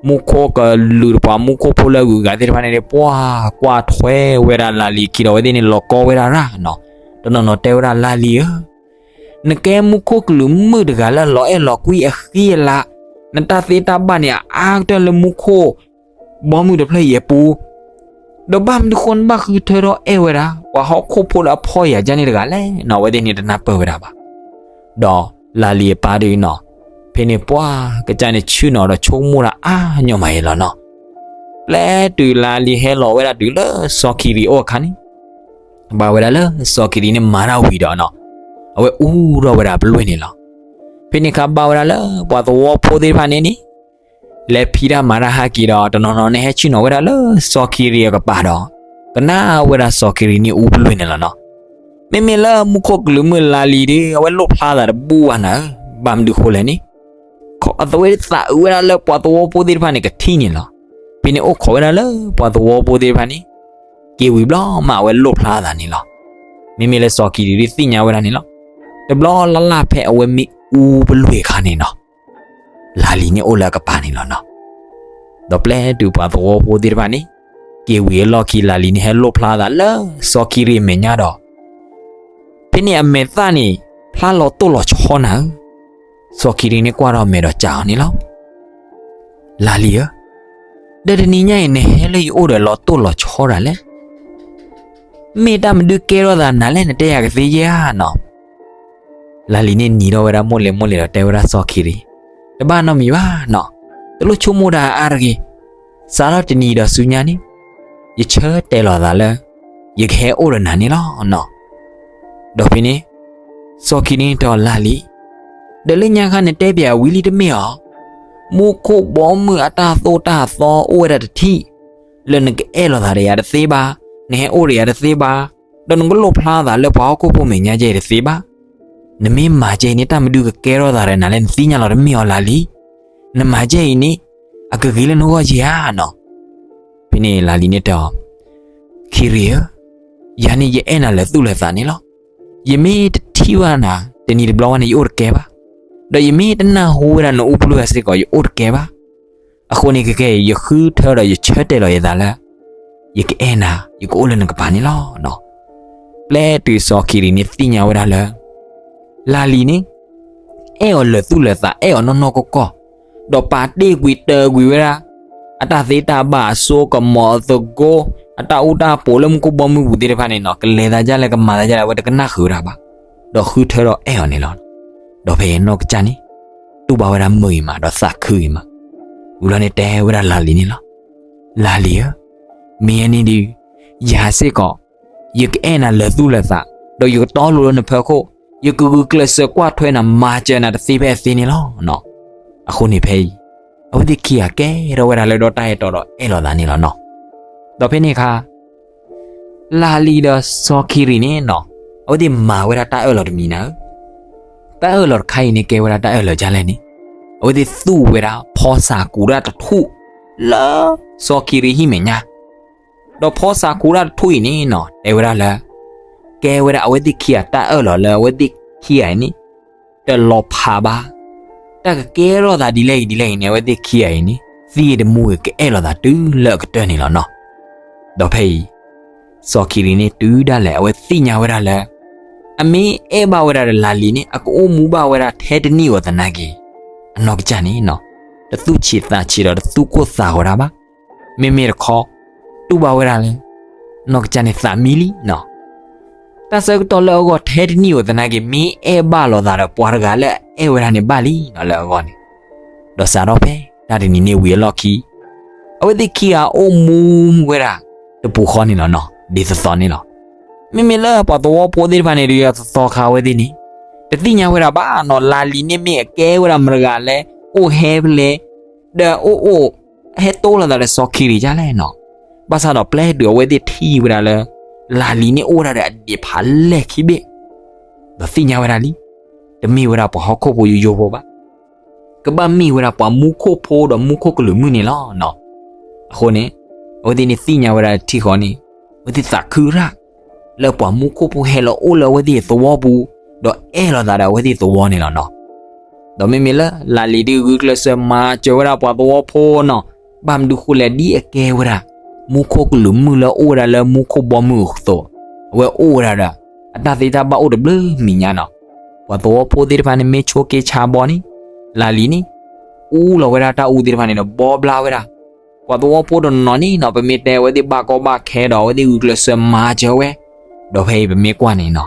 မူခိၣ်ကလုာ်တပှၤ မူခိၣ်ဖိလၢအဂုၤအဂၤသ့ၣ်တဖၣ်န့ၣ် ပှၤကွၢ်ထွဲဝဲဒၣ်လၢလံၤခံဒီးအဝဲသ့ၣ်န့ၣ် လီၤကီဝဲဒၣ်ရၣ်နီၤ. တနီၤနီၤတဲဝဲဒၣ်လၢလံၤဧၢ နကဲမူခိၣ်ကလုာ်မုၣ်တဂၤလၢလီၤအဲၣ်လီၤကွံအဃံအလၤ, နတၢ်သ့တၢ်ဘၣ်န့ၣ် အအါကတၢၢ်လၢမူခိၣ် ဘီမုၢ်တဖျၢၣ်အံၤအပူၤ, ဒီးဘၣ်မနုၤဃိနဘၣ်ဃုထၢထီၣ်အဲၣ်ဝဲဒၣ် ပှၤဟီၣ်ခိၣ်ဖိလၢအဖှီၣ်ယာ်ဒ်န့ၣ်တဂၤလဲၣ်နီၤ, အဝဲသ့ၣ်န့ၣ်တနၢ်ပၢၢ်ဝဲဒၣ်ဘၣ်. ဒီးလၢလံၤအပၢ်ဒုနီၤ, ဖဲန့ၣ်ပှၤကစၢ်န့ၣ်ဆ့ၣ်နီၤဒီးဆိကမိၣ်တၢ်အါညီမးအံၤလီၤနီၤ. ပျဲတုၤလၢလံၤဟဲလီၤဝဲဒၣ်တုၤလၢစီၤခံရံၤအအိၣ်အခါန့ၣ် ဘၣ်ဝဲဒၣ်လၢစီၤခံရံၤန့ၣ်မၤတၢ်ဝံၤဒီးနီၤ, အဝဲအူထီၣ်ဝဲဒၣ်ပလွံၢ်န့ၣ်လီၤ. ဖဲန့ၣ်အခါဘၣ်ဝဲဒၣ်လၢပှၤသဝီဖိသ့ၣ်တဖၣ်န့ၣ်န့ၣ် လဲၤဖံးတၢ်မၤတၢ်ဟဲက့ၤဒီး တနီၤနီၤန့ၣ်ဟဲဆ့ၣ်နီၤဝဲဒၣ်လၢစီၤခံရံၤအကပၤဒီး ကနၣ်ဝဲဒၣ်စီၤခံရံၤန့ၣ်အူပလွံၢ်န့ၣ်လီၤနီၤ. မ့မ့ၢ်လၢမူခိၣ်ကလုာ်မုၣ်လၢလံၤဒီး အဝဲလိၣ်ဖျါသးတဘူၣ်ဘၣ်နၤဧၢ, ဘၣ်မနုၤဃိလဲၣ်န့ၣ် အဝဲသးအုးဝဲဒၣ်လၢပှၤသဝီဖိသ့ၣ်တဖၣ်န့ၣ်ကထံၣ်န့ၣ်လီၤ. ဖဲန့ၣ်အိၣ်ခိးဝဲဒၣ်လၢပှၤသဝီဖိသ့ၣ်တဖၣ်န့ၣ် က့ၤဝံၤဘျီမးအဝဲလိၣ်ဖျါသးန့ၣ်လီၤ. မ့မ့ၢ်လၢစီၤခံရံၤဒုးသ့ၣ်ညါဝဲဒၣ်န့ၣ်လီၤ. တဘျီလၢ်လၢ်ဖဲအဝဲမ့ၢ်အူပလွံၢ်အခါန့ၣ်နီၤ လၢလံၤန့ၣ်အိၣ်လၢအကပၤန့ၣ်လီၤနီၤ. ဒီးပျဲတုၤပှၤသဝီဖိသ့ၣ်တဖၣ်န့ၣ် က့ၤဝံၤအလီၢ်ခံ လၢလံၤန့ၣ်ဟဲလိၣ်ဖျါသးလၢစီၤခံရံၤအမဲာ်ညါဒီး ဖဲန့ၣ်အမဲာ်သၣ်န့ၣ် ဖျါလီၤတိၢ်လီၤဆီနၤဧၢ. စီၤခံရံၤန့ၣ်ကွၢ်ထီၣ်မဲာ်ဒီးစံးအီၤန့ၣ်လီၤ. လၢလံၤဧၢ, ဒီးတနံၤညါအံၤ နဟဲလၢယအိၣ်ဒီးလီၤတိၢ်လီၤဆီဒၣ်လဲၣ်. မ့ၢ်တၢ်မနုၤကဲထီၣ်သးနၤလဲၣ် နတဲယၤကသ့ဧါနီၤ. လၤလံၤန့ၣ်နံၤထီၣ်ဝဲဒၣ်မိၢ်လဲၤမိၢ်လဲၤဒီးတဲဝဲဒၣ်စီၤခံရံၤ, တဘၣ်နီတမံၤဘၣ်နီၤ, တလိၣ်ဆိကမိၣ်တၢ်အါတဂ့ၤ, စးထီၣ်တနံၤဒီးဆူညါန့ၣ်, ယဆၢတဲာ်လီၤသးလၢ ယကဟဲအိၣ်ဒီးနၤန့ၣ်လီၤနီၤ. ဒီးဖဲန့ၣ် စီၤခံရံၤန့ၣ်တဲလၤလံၤ, ဒီးလၢညါခါနတဲပၠးဝံၤလံတမ့ၢ်ဧါ, မူခိၣ်ဘီမုၢ်အတၢ်သိၣ်တၢ်သီအိၣ်ဝဲဒၣ်တထံၣ်, လၢနကအဲၣ်လီၤသးဒီးယၤတသ့ဘၣ်, နဟဲအိၣ်ဒီးယၤတသ့ဘၣ်, ဒီးနကလိၣ်ဖျါသးလၢပှၤဟီၣ်ခိၣ်ဖိမဲာ်ညါကဲအံၤတသ့ဘၣ်. နမ့ၢ်မၤကဲအံၤန့ၣ် တၢ်မနုၤကကဲထီၣ်သးဒီးနၤလဲၣ် နသ့ၣ်ညါလီၤတမ့ၢ်ဧါလၤလံၤ. နမၤကဲအံၤန့ၣ် အကဂ့ၤလၢနဂီၢ်ယဲဧါနီၤ. ဖဲန့ၣ်လၤလံၤန့ၣ်တဲအီၤ, ခံရံၤဧၢ, ယၤန့ၣ်ယအဲၣ်နၤလၢာ်သူၣ်လၢာ်သးန့ၣ်လီၤ. ယမ့ၢ်တထံၣ်ဘၣ်နၤ တနံၤတဘျီဘၣ်န့ၣ် ယအိၣ်တကဲဘၣ်, ဒီးယမ့ၢ်တနၢ်ဟူဝဲဒၣ်နအိၣ်ပျုၢ်ဝဲစ့ၢ်ကီး ယအိၣ်တကဲဘၣ်. အဃိန့ၣ် ကကဲအံၤ ယဃုထၢဒီးယဆၢတဲာ်လီၤယသးလၢ ယကအဲၣ်နၤ ယကအိၣ်လၢနကပၤန့ၣ်လီၤ. ပျဲတုၤစီၤခံရံၤန့ၣ်သ့ၣ်ညါဝဲဒၣ်လၢ လၤလံၤန့ၣ် အဲၣ်အီၤလၢာ်သူၣ်လၢာ်သး အဲၣ်အီၤနီၢ်နီၢ်ကီၢ်ကီၢ်, ဒီးပာ်တ့ၢ်ကွံာ်တၢၢ်ကွံာ်ဝဲဒၣ် အတၢ်သ့တၢ်ဘၣ် အစိကမီၤအသကိး အတၢ်အူတၢ်ပီးလၢမူခိၣ်ဘီမုၢ်ပူၤသ့ၣ်တဖၣ်န့ၣ်နီၤ ကလဲၤသးဒ်လဲၣ် ကမၤသးဒ်လဲၣ် အဝဲတကနၣ်ဃုာ်ဝဲဒၣ်ဘၣ်, ဒီးဃုထၢဒီးအဲၣ်အီၤန့ၣ်လီၤ. ဒီးဖဲအံၤအနီၢ်ကစၢ်န့ၣ် တူၢ်ဘၣ်ဝဲဒၣ်မုာ်ဂ့ၤမး ဒီးသးခုဂ့ၤမး, ဝံၤလီၤန့ၣ်တဲဝဲဒၣ်လၤလံၤန့ၣ်လီၤ. လၤလံၤဧၢ, မ့ၢ်အန့ၣ်ဒီး ယၤစ့ၢ်ကီး ယကအဲၣ်နၤလၢာ်သူၣ်လၢာ်သး, ဒီးယကတီလိၤလၢနဖၢခိၣ်, ယကဂုာ်ကျဲးစၢးကွၢ်ထွဲနၤ မၤစၢၤနၤတသ့ဖဲအသ့န့ၣ်လီၤ. အဃိန့ၣ်ဖဲအံၤ အဝဲသ့ၣ်ခံဂၤကဲထီၣ်ဝဲဒၣ်လၢဒီတၢ်အဲၣ်တီဒီးအဲၣ်လီၤသးန့ၣ်လီၤနီၤ. ဒီးဖဲန့ၣ်အခါ လၤလံၤဒီးစီၤခံရံၤန့ၣ်နီၤ အဝဲသ့ၣ်မၤဝဲဒၣ်တၢ်အၢၣ်လီၤတမံၤနၤဧၢ, တၢ်အၢၣ်လီၤတခါအံၤန့ၣ် ကဲဝဲဒၣ်တၢ်အၢၣ်လီၤဒ်လဲၣ်န့ၣ်, အဝဲသ့ၣ်သူၣ်ဝဲဒၣ်ဖီစၢ်ကူးတၢ်တထူၣ် လၢစီၤခံရံၤဟံၣ်မဲာ်ညါ, ဒီးဖီစၢ်ကူးတၢ်တထူၣ်အံၤန့ၣ်နီၤ တဲဝဲဒၣ်လၢ ကဲဝဲဒၣ်အဝဲသ့ၣ်ခံဂၤတၢ်အၢၣ်လီၤလၢအဝဲသ့ၣ်ခံဂၤအံၤန့ၣ် တလီၤဖးဘၣ်, တၢ်ကကဲထီၣ်သးဒ်လဲၣ်ဂ့ၤဒ်လဲၣ်ဂ့ၤန့ၣ် အဝဲသ့ၣ်ခံဂၤအံၤန့ၣ် သံတမူဂ့ၤ ကအဲၣ်လီၤသးတုၤလၢအကတၢၢ်န့ၣ်လီၤနီၤ. ဒီးဖဲအံၤ စီၤခံရံၤန့ၣ်တုၤဒၣ်လဲာ် အဝဲသ့ၣ်ညါဝဲဒၣ်လၢ အမ့ၢ်အဲၣ်ဘၣ်ဝဲဒၣ်ဒီးလၤလံၤန့ၣ် အကအိၣ်မူဘၣ်ဝဲဒၣ်ထဲတနံၣ်ဧိၤသနာ်က့ အနီၢ်ကစၢ်န့ၣ်နီၤ တသူၣ်ဆံးသးဆံးဒီးတသူၣ်ကိၢ်သးဂီၤတၢ်ဘၣ်. မ့မ့ၢ်တခီ တူၢ်ဘၣ်ဝဲဒၣ်လၢ နီၢ်ကစၢ်န့ၣ်သးမံလံနီၤ. တၢ်ဆၢကတီၢ်လၢအဂီၢ်ထဲတနံၣ်ဧိၤသနာ်က့ မ့ၢ်အဲၣ်ဘၣ်လိာ်သးဒီးပှၤတဂၤလၢအအဲၣ်ဝဲဒၣ်န့ၣ်ဘၣ်လံနီၤ လၢအဂီၢ်န့ၣ်, ဒီးစးထီၣ်ဖဲတၢ်တနံၤန့ၣ်ဝံၤအလီၢ်ခံ အဝဲသ့ၣ်ခံဂၤအိၣ်မူဝဲဒၣ်တပူၤဃီန့ၣ်လီၤနီၤ ဒ်သိးသိးန့ၣ်လီၤ. မ့မ့ၢ်လၢပှၤသဝီဖိသ့ၣ်တဖၣ်န့ၣ်ဒီး ယသီခါအဝဲသ့ၣ်န့ၣ် တသ့ၣ်ညါဝဲဒၣ်ဘၣ်နီၤ လၤလံၤန့ၣ်မ့ၢ်အကဲဝဲဒၣ်မတၤတဂၤလဲၣ် အိၣ်ဟဲဖဲလဲၣ် ဒီးအိၣ်အိၣ် ဟဲတိလိာ်သးဒီးစီၤခံရံၤဒ်လဲၣ်နီၤ. ဘၣ်ဆၣ်ဒီးပျဲတုၤအဝဲသ့ၣ်ထံၣ်ဝဲဒၣ်လၢ လၤလံၤန့ၣ်အိၣ်ဝဲဒၣ်ဒီးအဒံးဖးလဲၢ်ခံဘ့ၣ် ဒီးသ့ၣ်ညါဝဲဒၣ်လံ တမ့ၢ်ဝဲဒၣ်ပှၤဟီၣ်ခိၣ်ဖိယိယိဖိဘၣ်, ကဘၣ်မ့ၢ်ဝဲဒၣ်ပှၤမူခိၣ်ဖိဒီးမူခိၣ်ကလုာ်မုၣ်န့ၣ်လီၤနီၤ. အဃိန့ၣ် အဝဲသ့ၣ်န့ၣ်သ့ၣ်ညါဝဲဒၣ်ထံဃီန့ၣ် အဝဲသ့ၣ်သးခုရၣ် လၢပှၤမူခိၣ်ဖိဟဲလီၤအိၣ်လၢအဝဲသ့ၣ်သဝီပူၤ ဒီးအဲၣ်လိာ်သးဒီးအဝဲသ့ၣ်သဝီန့ၣ်လီၤနီၤ. ဒီးမ့မ့ၢ်လၢလၤလံၤဒုးဂုာ်ကျဲးစၢးမၤစၢၤဝဲဒၣ်ပှၤသဝီဖိနီၤ, ဘၣ်မနုၤဃိလဲၣ် ဒ်အကဲဝဲဒၣ် မူခိၣ်ကလုာ်မုၣ်လၢအအိၣ်ဝဲဒၣ်လၢမူခိၣ်ဘီမုၢ်အသိး, အဝဲအိၣ်ဝဲဒၣ်ဒီး အတၢ်သ့တၢ်ဘၣ်အိၣ်တဘျုးမံၤညါနီၤ. ပှၤသဝီဖိသ့ၣ်တဖၣ်န့ၣ်မ့ၢ်ဆိးက့ဆါဘီန့ၣ် လၤလံၤန့ၣ် အူလီၤဝဲဒၣ်တၢ်အူသ့ၣ်တဖၣ်န့ၣ်ဒီး ဘီဘျါဝဲဒၣ် ပှၤသဝီဖိတနီၤနီၤန့ၣ်နီၤ ပမ့ၢ်တဲအဝဲသ့ၣ်ဘၣ်ကီဘၣ်ခဲဒီး အဝဲသ့ၣ်ဂုာ်ကျဲးစၢးမၤစၢၤဝဲ, ဒီးဖဲအံၤပမ့ၢ်ကွၢ်န့ၣ်နီၤ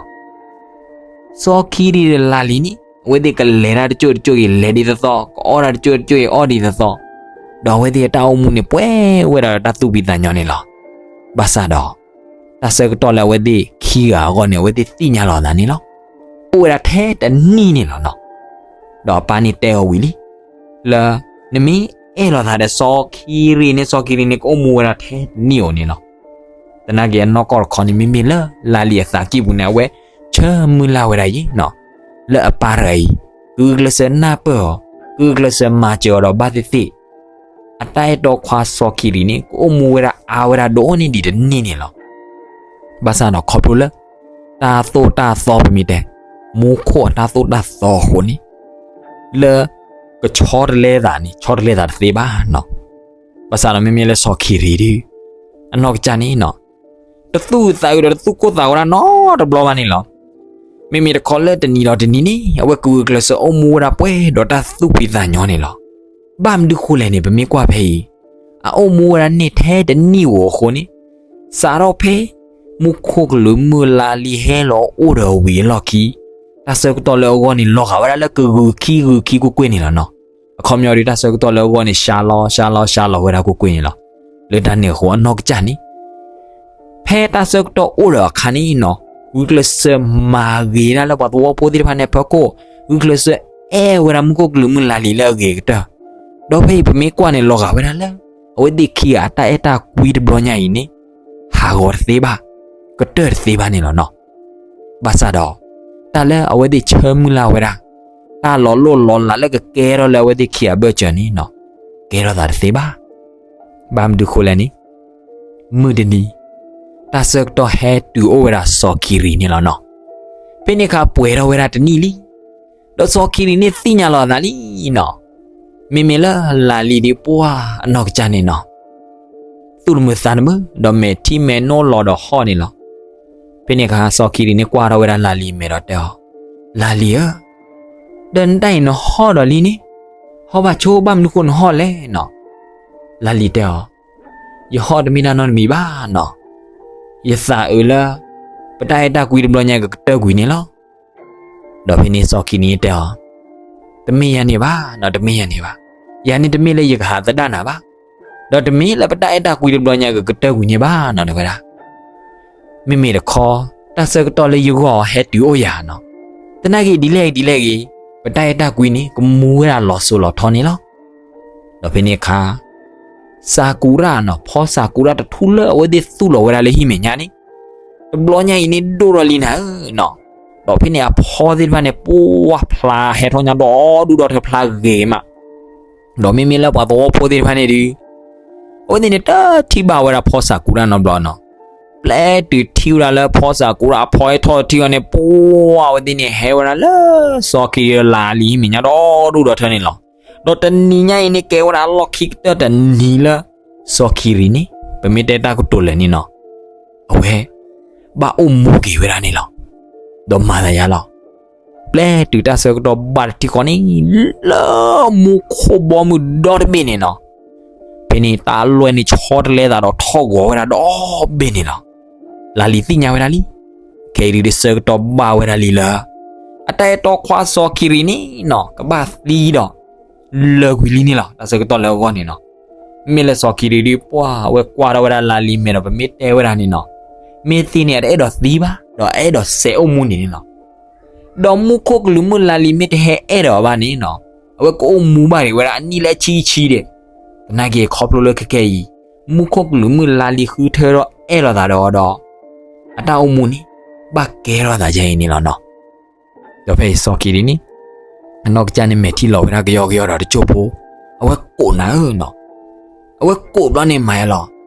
စီၤခံရံၤဒီးလၤလံၤန့ၣ် အဝဲသ့ၣ်ကလဲၤတၢ်တကၠိၢ်တကၠိၢ်အံၤ လဲၤဒ်သိးသိး, ကအီၣ်တၢ်တကၠိၢ်တကၠိၢ်အံၤ အီၣ်ဒ်သိးသိး, ဒီးအဝဲသ့ၣ်အတၢ်အိၣ်မူန့ၣ် ပှဲၤဝဲဒၣ်ဒီးတၢ်သူၣ်ဖှံသးညီန့ၣ်လီၤ. ဘၣ်ဆၣ်ဒီး တၢ်ဆၢကတီၢ်လၢအဝဲသ့ၣ်ခံဂၤအဂီၢ်န့ၣ် အဝဲသ့ၣ်သ့ၣ်ညါလီၤသးန့ၣ်လီၤ. အိၣ်ဝဲဒၣ်ထဲတနံၣ်န့ၣ်လီၤနီၤ. ဒီးအပၢ်န့ၣ်တဲအီၤဝံၤလံ လၢ နမ့ၢ်အဲၣ်လိာ်သးဒီးစီၤခံရံၤန့ၣ် စီၤခံရံၤန့ၣ် ကအိၣ်မူဝဲဒၣ်ထဲတနံၣ်ဧိၤန့ၣ်လီၤ. သနာ်က့အနီၢ်ကီၢ်တခီန့ၣ် မ့မ့ၢ်လၢလၤလံၤအသးကံၢ်ပူၤန့ၣ် အဝဲဆၢမုၢ်လၢ်ဝဲဒၣ်အံၤနီၤ, လၢအပၢ်တဂၤအံၤ ကဂုာ်ကျဲးစၢးနၢ်ပၢၢ်အီၤ, ကဂုာ်ကျဲးစၢးမၤစၢၤအီၤဒီးဘၣ်သ့ၣ်သ့ၣ် အတၢ်အဲၣ်တီခွါစီၤခံရံၤန့ၣ် ကအိၣ်မူဝဲဒၣ်အါဝဲဒၣ်ဒိၣ်န့ၢ်ဒံးတနံၣ်န့ၣ်လီၤ. ဘၣ်ဆၣ်ဒီးခီဖျိလၢ တၢ်သိၣ်တၢ်သီပမ့ၢ်တဲ မူခိၣ်အတၢ်သိၣ်တၢ်သီအဃိန့ၣ် လၢ ကဆီတလဲသးန့ၣ် ဆီတလဲသးတသ့ဘၣ်နီၤ. ဘၣ်ဆၣ်ဒီးမ့မ့ၢ်လၢစီၤခံရံၤဒီး အနီၢ်ကစၢ်န့ၣ်နီၤ တသူၣ်အုးသးအုးဒီးတသူၣ်ကိၢ်သးဂီၤတၢ်နီတဘျီဘၣ်န့ၣ်လီၤ. မ့မ့ၢ်တခီလၢတနံၤဒီးတနံၤန့ၣ် အဝဲကဂုာ်ကျဲးစၢးအိၣ်မူဝဲဒၣ်ပှဲၤဒီးတၢ်သူၣ်ဖှံသးညီန့ၣ်လီၤ. ဘၣ်မနုၤဃိလဲၣ်န့ၣ် ပမ့ၢ်ကွၢ်ဖဲအံၤ အအိၣ်မူဝဲဒၣ်န့ၣ်ထဲတနံၣ်ဧိၤအဃိန့ၣ် စးထီၣ်ဖဲ မူခိၣ်ကလူးမုၢ်လါလံဟဲလီၤအိၣ်ဒီးဝံၤအလီၢ်ခံ, တၢ်ဆၢကတီၢ်လၢအဂီၢ်န့ၣ် လီၤဂာ်ဝဲဒၣ်လၢကဂုာ်ခံဂုာ်ခံကွ့ၢ်ကွ့ၢ်န့ၣ်လီၤနီၤ. အခီပညီဒီး တၢ်ဆၢကတီၢ်လၢအဂီၢ်န့ၣ် ရှါလီၤရှါလီၤရှါလီၤဝဲဒၣ်ကွ့ၢ်ကွ့ၢ်န့ၣ်လီၤ. လၢတၢ်န့ၣ်အဃိ အနီၢ်ကစၢ်န့ၣ် ဖဲတၢ်ဆၢကတီၢ်အိၣ်ဒီးအခါန့ၣ်နီၤ, ဂုာ်ကျဲးစၢးမၤဂ့ၤဒၣ်လၢပှၤသဝီဖိသ့ၣ်တဖၣ်န့ၣ် အဖီခိၣ်, ဂုာ်ကျဲးစၢးအဲၣ်ဝဲဒၣ်မူခိၣ်ကလူးမုၢ်လါလံလၢအဂ့ၤကတၢၢ်. ဒီးဖဲအံၤပမ့ၢ်ကွၢ်န့ၣ် လီၤဂာ်ဝဲဒၣ်လၢ အဝဲသ့ၣ်ခံဂၤအတၢ်အဲၣ်တၢ်ကွံတဘျီညါအံၤန့ၣ် ဟးဂီၤတသ့ဘၣ်, ကတၢၢ်တသ့ဘၣ်န့ၣ်လီၤနီၤ. ဘၣ်ဆၣ်ဒီး တၢ်လၢအဝဲသ့ၣ်ဆၢမုၢ်လၢ်ဝဲဒၣ် တၢ်လီၤလိၢ်လီၤလးလၢကကဲထီၣ်လၢအဝဲသ့ၣ်ခံဂၤအဘၢၣ်စၢၤန့ၣ်နီၤ, ကဲထီၣ်သးတသ့ဘၣ်. ဘၣ်မနုၤဃိလဲၣ်န့ၣ်, မုၢ်တနံၤ တၢ်ဆၢကတီၢ်ဟဲတုၤအိၣ်ဝဲဒၣ်စီၤခံရံၤန့ၣ်လီၤနီၤ. ဖဲန့ၣ်အခါပှဲၤထီၣ်ဝဲဒၣ်တနံၣ်လံ. ဒီးစီၤခံရံၤန့ၣ်သ့ၣ်ညါလီၤအသးလံနီၤ. မ့မ့ၢ်လၢလၤလံၤဒ်ပှၢ်အနီၢ်ကစၢ်န့ၣ်နီၤ, သူၣ်တမုာ်သးတမုာ် ဒီးမဲာ်ထံမဲာ်နိလီၤဒီးဟီၣ်န့ၣ်လီၤ. ဖဲန့ၣ်အခါစီၤခံရံၤန့ၣ်ကွၢ်ထီၣ်ဝဲဒၣ်လၤလံၤမဲာ်ဒီးတဲအီၤ, လၤလံၤဧၢ, ဒီးနတၢ်အံၤနဟီၣ်ဒီးလံန့ၣ်, ဟီၣ်ဘၣ်ဆိ ဘၣ်မနုၤဃိနဟီၣ်လဲၣ်နီၤ. လၤလံၤတဲအီၤ, ယဟီၣ်တမ့ၢ်တၢ်နီတမံၤဘၣ်နီၤ, ယသးအုးလၢ ပတၢ်အဲၣ်တၢ်ကွံတဘျီညါကကတၢၢ်ကွံာ်န့ၣ်လီၤ. ဒီးဖဲန့ၣ်စီၤခံရံၤန့ၣ်တဲအီၤ, တမ့ၢ်ယၤန့ၣ်ဘၣ်နီၤ, တမ့ၢ်ယၤန့ၣ်ဘၣ်. ယၤန့ၣ်တမ့ၢ်လၢယကဟးသဒၣ်နၤဘၣ်, ဒီးတမ့ၢ်လၢပတၢ်အဲၣ်တၢ်ကွံတဘျီညါကကတၢၢ်ကွံာ်န့ၣ်ဘၣ်နီၤ တဲဝဲဒၣ်. မ့မ့ၢ်တခီ တၢ်ဆၢကတီၢ်လၢယဂီၢ်ဟဲတုၤအိၣ်ယၤနီၤ, သနာ်က့ဒ်လဲၣ်ဂ့ၤဒ်လဲၣ်ဂ့ၤ, ပတၢ်အဲၣ်တၢ်ကွံန့ၣ် ကမူဝဲဒၣ်လီၤစိၤလီၤထီန့ၣ်လီၤ. ဒီးဖဲန့ၣ်အခါ စၤကူၤရၣ်နီၤ, ဖီစၤကူၤရၣ်တထူၣ်လၢအဝဲသ့ၣ်သူၣ်လီၤဝဲဒၣ်လၢဟံၣ်မဲာ်ညါန့ၣ်, တဘျီညါအံၤန့ၣ်ဒိၣ်ထီၣ်လံနၤဧၢနီၤ. ဒီးဖဲန့ၣ်အဖီသ့ၣ်တဖၣ်န့ၣ် ပှၢ်ဖျါဟဲထီၣ်ညါဒီဒူၣ်ဒီထၢဖျါဂ့ၤမး. ဒီးမ့မ့ၢ်လၢပှၤသဝီဖိသ့ၣ်တဖၣ်န့ၣ်ဒီး အဝဲသ့ၣ်န့ၣ်တထံၣ်ဘၣ်ဝဲဒၣ်ဖီစၤကူၤရၣ်နီတဘျီနီၤ. ပျဲတုၤထံၣ်ဝဲဒၣ်လၢဖီစၤကူၤရၣ်အဖီဟဲထီၣ်ထံအီၤန့ၣ် ပှၢ်အဝဲသ့ၣ်န့ၣ်ဟဲဝဲဒၣ်လၢစီၤခံရံၤလၤလံၤဟံၣ်မဲာ်ညါဒီဒူၣ်ဒီထၢန့ၣ်လီၤ. ဒီးတနံၤညါအံၤန့ၣ်ကဲဝဲဒၣ်အလီၢ်ခံကတၢၢ်တနံၤလၢ စီၤခံရံၤန့ၣ် ပမ့ၢ်တဲတၢ်ကတိၤလဲၣ်န့ၣ်နီၤ, အဝဲ ဘၣ်အိၣ်မူက့ၤဝဲဒၣ်န့ၣ်လီၤ. ဒီးမၤသးယါလီၤ. ပျဲတုၤတၢ်ဆၢကတီၢ်ဘၣ်တထံၣ်ဃီန့ၣ် လၢမူခိၣ်ဘီမုၢ်ဒီတဘ့ၣ်န့ၣ်နီၤ, ဖဲန့ၣ်တၢ်အလွဲၢ်န့ၣ်ဆီတလဲသးဒီးထီၣ်ဂီၤဝဲဒၣ်ဒီဘ့ၣ်န့ၣ်လီၤ. လၤလံၤသ့ၣ်ညါဝဲဒၣ်လံ. ခဲအံၤဒုးတၢ်ဆၢကတီၢ်ဘၣ်ဝဲဒၣ်လံလၢ အတၢ်အဲၣ်တီခွါစီၤခံရံၤန့ၣ်နီၤ ကဘၣ်သံဒီး လၢာ်ကွံာ်လံန့ၣ်လီၤ. တၢ်ဆၢကတီၢ်လၢအဂီၢ်န့ၣ်နီၤ, မ့ၢ်လၢစီၤခံရံၤဒုးပှၢ် အဝဲကွၢ်ထီၣ်ဝဲဒၣ်လၤလံၤမဲာ်ဒီး ပမ့ၢ်တဲဝဲဒၣ်န့ၣ်နီၤ, မ့ၢ်သ့န့ၣ် အတအဲၣ်ဒိးသံဘၣ် ဒီးအအဲၣ်ဒိးစဲးအိၣ်မူန့ၣ်န့ၣ်လီၤ. ဒီးမူခိၣ်ကလူးမုၢ်လၤလံၤမ့ၢ်တဟဲအဲၣ်ဒီးအီၤဘၣ်န့ၣ်နီၤ, အဝဲကအိၣ်မူဘၣ်ဒံးဝဲဒၣ်အနံၣ်လၢအဆံဆံဒံး. သနာ်က့ခီဖျိလၢခဲကဲအံၤ မူခိၣ်ကလူးမုၢ်လၤလံၤဃုထၢဒီးအဲၣ်လိာ်သးဒီးအီၤဒီး အတၢ်အိၣ်မူန့ၣ် ဘၣ်ကဲထီၣ်သးယဲအံၤန့ၣ်လီၤနီၤ. ဒီးဖဲအံၤစီၤခံရံၤန့ၣ် အနီၢ်ကစၢ်န့ၣ်မဲာ်ထံလီၤဝဲဒၣ်ကယီကယီဒီးတစိၢ်ဖိ, အဝဲကိးနၤဧၢနီၤ. အဝဲကိးဘျီန့ၣ်မၤယါလီၤ.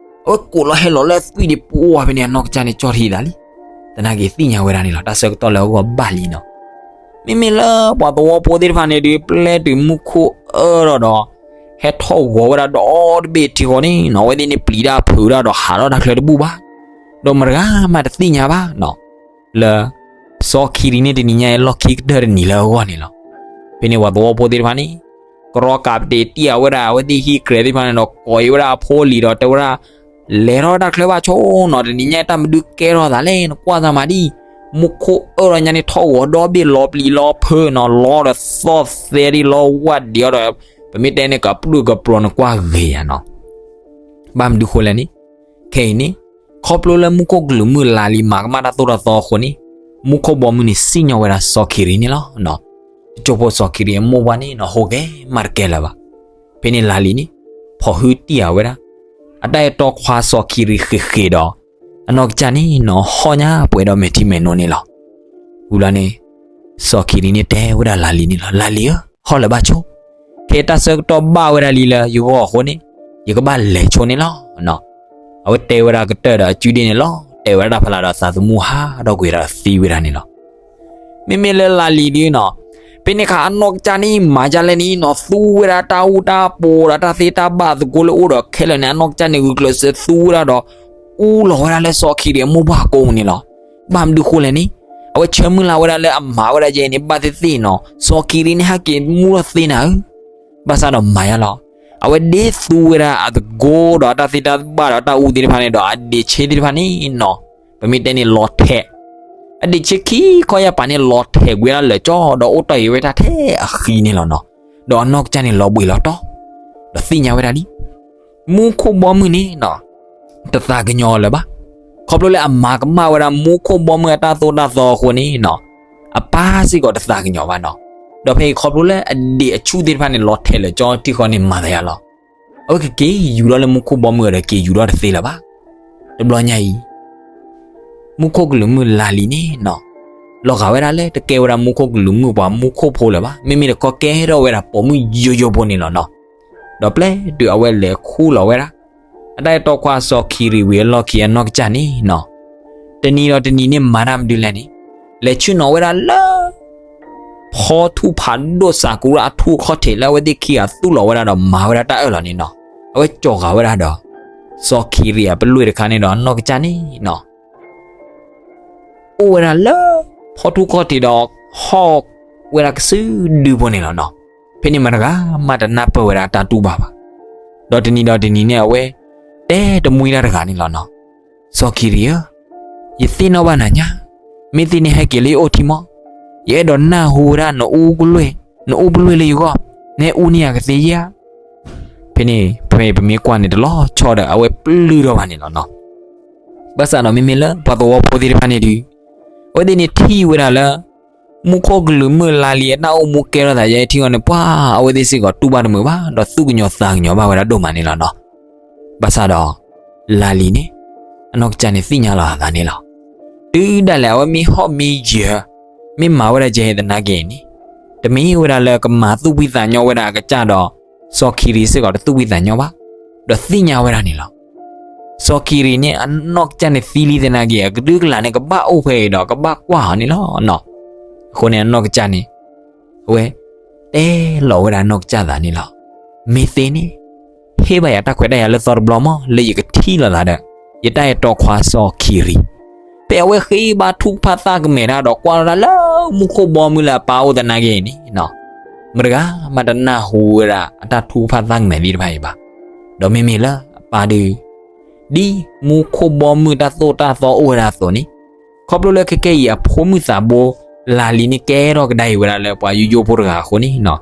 အဝဲကိးလီၤဟဲလီၤလၢသွံၣ်ဒံးပှၢ်ဖဲန့ၣ် အနီၢ်ကစၢ်န့ၣ်ကၠီၣ်ထံသးလံ. သနာ်က့သ့ၣ်ညါဝဲဒၣ်န့ၣ်လီၤ တၢ်ဆၢကတီၢ်လၢအဂီၢ်ဘၣ်လံနီၤ. မ့မ့ၢ်လၢပှၤသဝီဖိသ့ၣ်တဖၣ်န့ၣ်ဒုး ပျဲတုၤမူခိၣ်အၢၣ်ထီၣ်ဒီး ဟဲထီၣ်ဂီၤဝဲဒၣ်ဒီတဘ့ၣ်ထံဃီန့ၣ်နီၤ, အဝဲသ့ၣ်န့ၣ်ပျံၤတၢ်ဖုးတၢ်ဒီးဟးထီၣ်တၢ်ချၢတဘူၣ်ဘၣ်. ဒီးမတဂၤမးတသ့ၣ်ညါဘၣ်နီၤ လၢ စီၤခံရံၤန့ၣ်တနံၤညါအံၤလီၢ်ခံကတၢၢ်တနံၤလၢအဂီၢ်န့ၣ်လီၤ. ဖဲန့ၣ်ပှၤသဝီဖိသ့ၣ်တဖၣ်န့ၣ် ကရီကးပတ့ၢ်တံၢ်အဝဲဒၣ်အဝဲသ့ၣ်ဟံၣ်ကြဲၤသ့ၣ်တဖၣ်န့ၣ်ဒီး ကိးအံၤဝဲဒၣ်အဖိအလံၤဒီးတဲဝဲဒၣ် လဲၤထီၣ်တၢ်ချၢဘၣ်ဆိနီၤ, တနံၤညါတၢ်မနုၤကဲထီၣ်သးလဲၣ် နကွၢ်သးမးဒံး, မူခိၣ်အၢၣ်ဒီးညါန့ၣ် ထီၣ်ဂီၤဒီဘ့ၣ်လီၤပျံၤလီၤဖုးနီၤ, လီဒီးသီၣ်သဲဒ်လီဝၢ်ဒံးအီၤဒီး ပမ့ၢ်တဲန့ၣ် ကပြုၢ်ကပြီၤနကွၢ်ဂ့ၤယါနီၤ. ဘၣ်မနုၤဃိလဲၣ်န့ၣ်, ခဲအံၤန့ၣ် ခီဖျိလၢမူခိၣ်ကလူးမုၢ်လၤလံၤမၤကမၣ်တၢ်သိၣ်တၢ်သီအဃိန့ၣ်, မူခိၣ်ဘီမုၢ်န့ၣ်စံၣ်ညီၣ်ဝဲဒၣ်စီၤခံရံၤန့ၣ်လီၤ. တစိၢ်ဖိစီၤခံရံၤအမိၢ်ပှၢ်န့ၣ်နီၤ ဟူးဂဲၤမးတကဲလၢၤဘၣ်. ဖဲန့ၣ်လၤလံၤန့ၣ် ဖီၣ်ဟုတံၢ်အဝဲဒၣ် အတၢ်အဲၣ်တီခွါစီၤခံရံၤဃ့ၢ်ဃ့ၢ်ဒီး အနီၢ်ကစၢ်န့ၣ်နီၤ ဟီၣ်ညါပှဲၤဒီးမဲာ်ထံမဲာ်နိန့ၣ်လီၤ. ဝံၤလီၤန့ၣ် စီၤခံရံၤန့ၣ်တဲဝဲဒၣ်လၤလံၤန့ၣ်လီၤ, လၤလံၤဧၢ, ဟီၣ်လၢၤဘၣ်ဆိ, ခဲတၢ်ဆၢကတီၢ်ဘၣ်ဝဲဒၣ်လံလၢယဂီၢ်အဃိန့ၣ် ယကဘၣ်လဲၤဆိန့ၣ်လီၤ. အဝဲတဲဝဲဒၣ်ကတၢၢ်ဒီးအစုဒ့ၣ်န့ၣ်လီၤ, တဲဝဲဒၣ်တၢ်ဖးလၢ်ဒီးသးသမူဟးထီၣ်ကွံာ်ဒီးသံဝဲဒၣ်န့ၣ်လီၤ. မ့မ့ၢ်လၢလၤလံၤဒုနီၤ, ဖဲန့ၣ်အခါအနီၢ်ကစၢ်န့ၣ်မၤဒ်လဲၣ်န့ၣ်နီၤ, သူဝဲဒၣ်တၢ်အူတၢ်ပီဒီးတၢ်သ့တၢ်ဘၣ်သကိးလၢအိၣ်ဒီးခဲလၢာ်န့ၣ် အနီၢ်ကစၢ်န့ၣ်ဂုာ်ကျဲးစၢးသူဝဲဒၣ်ဒီး အူလီၤဝဲဒၣ်လၢစီၤခံရံၤအမိၢ်ပှၢ်ကိးပူၤန့ၣ်လီၤ. ဘၣ်မနုၤဃိလဲၣ်န့ၣ်, အဝဲဆၢမုၢ်လၢ်ဝဲဒၣ်လၢအမၤဝဲဒၣ်ယဲအံၤန့ၣ် ဘၣ်သ့ၣ်သ့ၣ်နီၤ, စီၤခံရံၤန့ၣ်ဟဲက့ၤမူထီၣ်သ့နၤဧၢ, ဘၣ်ဆၣ်ဒီးမၤယါလီၤ. အဝဲဒ့သူဝဲဒၣ်အသကိးဒီးတၢ်သ့တၢ်ဘၣ်ဒီးတၢ်အူသ့ၣ်တဖၣ်န့ၣ်ဒီးအဒ့ဆ့သ့ၣ်တဖၣ်န့ၣ်နီၤ, ပမ့ၢ်တဲန့ၣ်လီၤထဲး, အဒံးဆ့ခံခီယၢ်ပၤန့ၣ် လီၤထဲးကွံာ်ဝဲဒၣ်လၢာ်ကၠီ ဒီးအိၣ်တီၢ်အံၤဝဲတၢ်ထဲအဃံန့ၣ်လီၤနီၤ. ဒီးအနီၢ်ကစၢ်န့ၣ်လီၤဘှံးလီၤတီၤ, ဒီးသ့ၣ်ညါဝဲဒၣ်လံ မူခိၣ်ဘီမုၢ်န့ၣ်နီၤ တသးကညီၤလၢၤဘၣ်. ခီဖျိလၢအမၤကမၣ်ဝဲဒၣ်မူခိၣ်ဘီမုၢ်အတၢ်သိၣ်တၢ်သီအဃိန့ၣ်နီၤ, အပၢ်စ့ၢ်ကီးတသးကညီၤဘၣ်နီၤ. ဒီးဖဲအံၤခီဖျိလၢအဒံးအဆူၣ်သ့ၣ်တဖၣ်န့ၣ် လီၤထဲးလၢာ်ကၠီထံဃီန့ၣ် မၤသးယါလီၤ. အဝဲကက့ၤယူၤထီၣ်လၢမူခိၣ်ဘီမုၢ်ဒီးက့ၤယူၤထီၣ်တသ့လၢၤဘၣ်. တဘျီညါအံၤ မူခိၣ်ကလုာ်မုၣ်လါလံၤန့ၣ်နီၤ, လီၤဂာ်ဝဲဒၣ်လၢတကဲဝဲဒၣ်မူခိၣ်ကလုာ်မုၣ်ပှၤမူခိၣ်ဖိလၢၤဘၣ်, မ့မ့ၢ်တခီကဲထီၣ်ဝဲဒၣ်ပိာ်မုၣ်ယိယိဖိန့ၣ်လီၤနီၤ. ဒီးပျဲတုၤအဝဲလဲၤခူၣ်လီၤဝဲဒၣ် အတၢ်အဲၣ်တီခွါစီၤခံရံၤဝံၤအလီၢ်ခံအနီၢ်ကစၢ်န့ၣ်နီၤ, တနံၤဒီးတနံၤန့ၣ်မၤတၢ်မနုၤလဲၣ်န့ၣ်, လဲၤဆ့ၣ်နီၤဝဲဒၣ်လၢ ဖီထူၣ်ဖးဒိၣ် စၤကူရၤအထူၣ်အခီၣ်ထံးလၢအဝဲသ့ၣ်ခံဂၤသူၣ်လီၤဝဲဒၣ်ဒီးမၤဝဲဒၣ်တၢ်အၢၣ်လီၤန့ၣ်နီၤ, အဝဲကၠီၤဃာ်ဝဲဒၣ်ဒီး စီၤခံရံၤအပလွံၢ်တခါန့ၣ်ဒီးအနီၢ်ကစၢ်န့ၣ်နီၤ, အိၣ်ဝဲဒၣ်လၢ ဖီထူၣ်ခီၣ်ထံးဒီး ဟီၣ်ဝဲဒၣ်ကစုဒုဖိန့ၣ်လီၤနီၤ. ဖဲန့ၣ်မတၤတဂၤမးတနၢ်ပၢၢ်ဝဲဒၣ်တၢ်တူၢ်ဘၣ်ဘၣ်. ဒီးတနံၤဒီးတနံၤန့ၣ်အဝဲ တဲတမှံတၢ်တဂၤန့ၣ်လီၤနီၤ. စီၤခံရံၤဧၢ, ယသ့ၣ်နီၣ်ဘၣ်နၤညါ, မ့ၢ်သ့န့ၣ်ဟဲက့ၤလၢယအိၣ်ထံမီၢ်, ယအဲၣ်ဒိးနၢ်ဟူဝဲဒၣ်နအူကလွဲၢ်, နအူပလွံၢ်လၢယဂီၢ်, နဟဲအူန့ၢ်ယၤကသ့ဧါ. ဖဲန့ၣ် ဖဲပမ့ၢ်ကွၢ်န့ၣ်တလီၤဆီဒီးအဝဲပျုၢ်ထီၣ်ဘၣ်န့ၣ်လီၤနီၤ. ဘၣ်ဆၣ်ဒီးမ့မ့ၢ်လၢပှၤသဝီဖိသ့ၣ်တဖၣ်န့ၣ်ဒီး အဝဲသ့ၣ်န့ၣ်ထံၣ်ဝဲဒၣ်လၢ မူခိၣ်ကလုာ်မုၣ်လါလံၤအတၢ်အိၣ်မူကဲထီၣ်သးယဲထံအီၤန့ၣ် ပှၤအဝဲသ့ၣ်စ့ၢ်ကီးတူၢ်ဘၣ်တမုာ်ဘၣ် ဒီးသူၣ်ကညီၤသးကညီၤဘၣ်ဝဲဒၣ်ဒိၣ်မးန့ၣ်လီၤနီၤ. ဘၣ်ဆၣ်ဒီး လါလံၤန့ၣ် အနီၢ်ကစၢ်န့ၣ်သ့ၣ်ညါလီၤအသးန့ၣ်လီၤ. တုၤဒၣ်လဲာ်အဝဲမ့ၢ်ဟီၣ်မ့ၢ်ယၢၤ မ့ၢ်မၤဝဲဒၣ်ကဲသနာ်က့န့ၣ် တမ့ၢ်ဝဲဒၣ်လၢကမၤသူၣ်ဖှံသးညီဝဲဒၣ်အကစၢ်ဒီး စီၤခံရံၤစ့ၢ်ကီးတသူၣ်ဖှံသးညီဘၣ် ဒီးသ့ၣ်ညါဝဲဒၣ်န့ၣ်လီၤ. စီၤခံရံၤန့ၣ် အနီၢ်ကစၢ်န့ၣ်သံလံသနာ်က့ အကဒုကလၢ်န့ၣ် ကဘၣ်အိၣ်ဖဲအံၤဒီးကဘၣ်ကွၢ်အီၤန့ၣ်လီၤနီၤ. အဃိန့ၣ် အနီၢ်ကစၢ်န့ၣ် အဝဲ တဲလီၤဝဲဒၣ်အနီၢ်ကစၢ်သးန့ၣ်လီၤ. မ့ၢ်သ့န့ၣ် ဟ့ၣ်ဘၣ်ယၤတၢ်ခွဲးတၢ်ယာ်လၢသီတဘျီမီၢ် လၢယကထံၣ်လိာ်သးဒီး ယတၢ်အဲၣ်တီခွါစီၤခံရံၤ. ဖဲအဝဲဃ့ဘါထုကဖၣ်သၣ်ကမဲာ်တၢ်ဒီး ကွၢ်လီၤတၢ်လၢမူခိၣ်ဘီမုၢ်လၢအပၢ်အိၣ်သနာ်က့န့ၣ်နီၤ, မတၤတဂၤမးတနၢ်ဟူဝဲဒၣ်အတၢ်ထုကဖၣ်သၣ်ကမဲာ်သ့ၣ်တဖၣ်အံၤဘၣ်. ဒီးမ့မ့ၢ်လၢအပၢ်ဒီး ဒ်မူခိၣ်ဘီမုၢ်တၢ်သိၣ်တၢ်သီအိၣ်ဝဲဒၣ်အသိးန့ၣ်, ခီဖျိလၢခဲကဲအံၤအဖိမုၣ်သးဘိ လါလံၤန့ၣ် ကဲထီၣ်ကဒါအံၤဝဲဒၣ်လၢပှၤယိယိဖိတဂၤအဃိန့ၣ်နီၤ,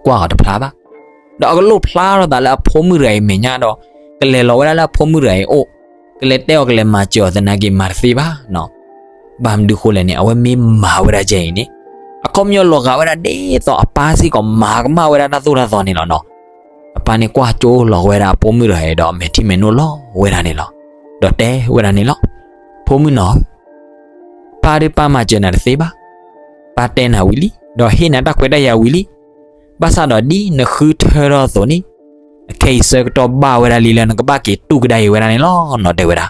ကွၢ်အီၤတဖျါဘၣ်. ဒီးအကလိၣ်ဖျါထီၣ်သးလၢအဖိမုၣ်တဂၤအံၤအမဲာ်ညါဒီး ကလဲၤလီၤဝဲဒၣ်လၢအဖိမုၣ်တဂၤအံၤအအိၣ်, ကလဲၤတဲအီၤကလဲၤမၤစၢၤအီၤသနာ်က့ မၤတသ့ဘၣ်နီၤ. ဘၣ်မနုၤဃိလဲၣ်န့ၣ် အဝဲမ့ၢ်မၤဝဲဒၣ်ကဲအံၤန့ၣ် အခီပညီလီၤဂာ်ဝဲဒၣ်ဒ်သိးအပၢ်စ့ၢ်ကီးမၤကမၣ်ဝဲဒၣ်တၢ်သိၣ်တၢ်သီန့ၣ်လီၤနီၤ. အပၢ်န့ၣ်ကွၢ်ကၠိလီၤဝဲဒၣ်အဖိမုၣ်တဂၤအံၤဒီးအမဲာ်ထံမဲာ်နိလီၤဝဲဒၣ်န့ၣ်လီၤ. ဒီးတဲဝဲဒၣ်န့ၣ်လီၤ. ဖိမုၣ်နီၤဧၢ, ပၢ်ဒုးပၢ်မၤစၢၤနၤတသ့ဘၣ်. ပၢ်တဲနၤဝံၤလံ, ဒီးဟ့ၣ်နၤတၢ်ခွဲးတၢ်ယာ်ဝံၤလံ. ဘၣ်ဆၣ်ဒီးဒ်နဃုထၢထီၣ်အသိးန့ၣ်, အခဲအံၤဆၢကတီၢ်ဘၣ်ဝဲဒၣ်လံလၢနကဘၣ်က့ၤတူၢ်ကဒါအံၤဝဲဒၣ်န့ၣ်လီၤနီၤ တဲဝဲဒၣ်.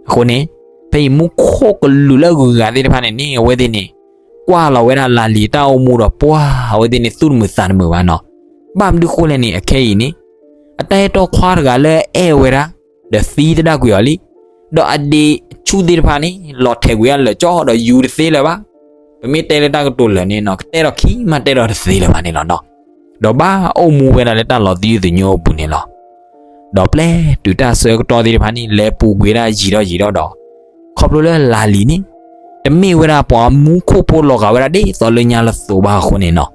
အဃိန့ၣ် ဖဲအံၤမူခိၣ်ကလူးလၢအဂုၤအဂၤသ့ၣ်တဖၣ်န့ၣ်န့ၣ် အဝဲသ့ၣ်န့ၣ် ကွၢ်လီၤဝဲဒၣ်လါလံၤတၢ်အိၣ်မူဒီးပှၢ် အဝဲသ့ၣ်န့ၣ်သူၣ်တမုာ်သးတမုာ်ဘၣ်နီၤ. ဘၣ်မနုၤဃိလဲၣ်န့ၣ် အခဲအံၤန့ၣ် အတၢ်အဲၣ်တီခွါတဂၤလၢအအဲၣ်ဝဲဒၣ် ဒီးသံသဒၣ်ကွံာ်အီၤလံ. ဒီးအဒံးဆူၣ်သ့ၣ်တဖၣ်န့ၣ် လီၤထဲးကွံာ်အလၢာ်ကၠီဒီးယူၤတသ့လၢၤဘၣ်. ပမ့ၢ်တဲလၢတၢ်ကတိၤလၢာ်န့ၣ်နီၤ ကတဲထီၣ်ခံမးတဲထီၣ်တသ့လၢၤဘၣ်န့ၣ်လီၤနီၤ. ဒီးဘၣ်အိၣ်မူဝဲဒၣ်လၢတၢ်လီၤသယုၢ်သညိအပူၤန့ၣ်လီၤ. ဒီးပျဲတုၤတၢ်ဆၢကတီၢ်သ့ၣ်တဖၣ်န့ၣ် လဲၤပူၤကွံာ်ဒၣ်ယံာ်ထီၣ်ယံာ်ထီၣ်ဒီး ခီဖျိလၢလါလံၤန့ၣ် တမ့ၢ်ဝဲဒၣ်ပှၤမူခိၣ်ဖိလီၤဂာ်ဝဲဒၣ်ဒ်သိးလၢညါလၢသိးဘၣ်အဃိန့ၣ်နီၤ,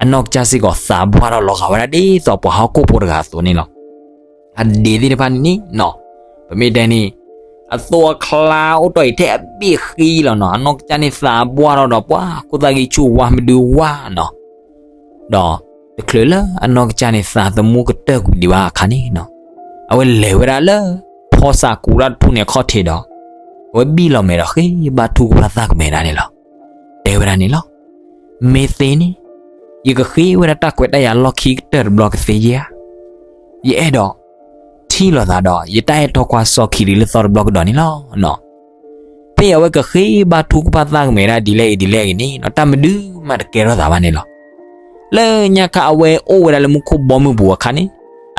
အနီၢ်ကစၢ်စ့ၢ်ကီးသးပှၢ်ထီၣ်လီၤဂာ်ဝဲဒၣ်ဒ်သိးပှၤဟီၣ်ခိၣ်ဖိတဂၤအသိးန့ၣ်လီၤ. အဒံးသ့ၣ်တဖၣ်န့ၣ်နီၤ, ပမ့ၢ်တဲန့ၣ် အသိးအချါအိၣ်တ့ၢ်အံၤထဲအဘ့ၣ်ဃံလီၤနီၤ, အနီၢ်ကစၢ်န့ၣ်သးပှၢ်ထီၣ်ဒီးပှၤ ခိၣ်သၣ်ဂံၢ်ဆူၣ်ဝါမဒုဝါနီၤ. ဒီးတချုးလၢအနီၢ်ကစၢ်န့ၣ်သးသမူကတၢၢ်ကွံာ်ဒံးဘၣ်အခါန့ၣ်နီၤ, အဝဲလဲၤဝဲဒၣ်လၢ ဖီစၤကူရၤတထူၣ်န့ၣ်အခီၣ်ထံးဒီး အဝဲဘံၣ်လီၤမဲာ်ဒီးဃ့ဘါထုကဖၣ်သၣ်ကမဲာ်ဒၣ်န့ၣ်လီၤ. တဲဝဲဒၣ်န့ၣ်လီၤ. မ့ၢ်သ့န့ၣ် ယကဃ့ဝဲဒၣ်တၢ်ခွဲးတၢ်ယာ်လီၢ်ခံကတၢၢ်တဘျီကသ့ဧါ. ယအဲၣ်ဒိး ထံၣ်လိာ်သးဒီး ယတၢ်အဲၣ်တီခွါစီၤခံရံၤလၢသီတဘျီကဒီးန့ၣ်လီၤ. ဖဲအဝဲကဃ့ဘါထုကဖၣ်သၣ်ကမဲာ်ဒၣ်ဒ်လဲၣ်ဂ့ၤဒ်လဲၣ်ဂ့ၤန့ၣ်နီၤ, တၢ်မနုၤမးတကဲထီၣ်သးဘၣ်န့ၣ်လီၤ. လၢညါခါအဝဲအိၣ်ဝဲဒၣ်လၢမူခိၣ်ဘီမုၢ်ပူၤအခါန့ၣ်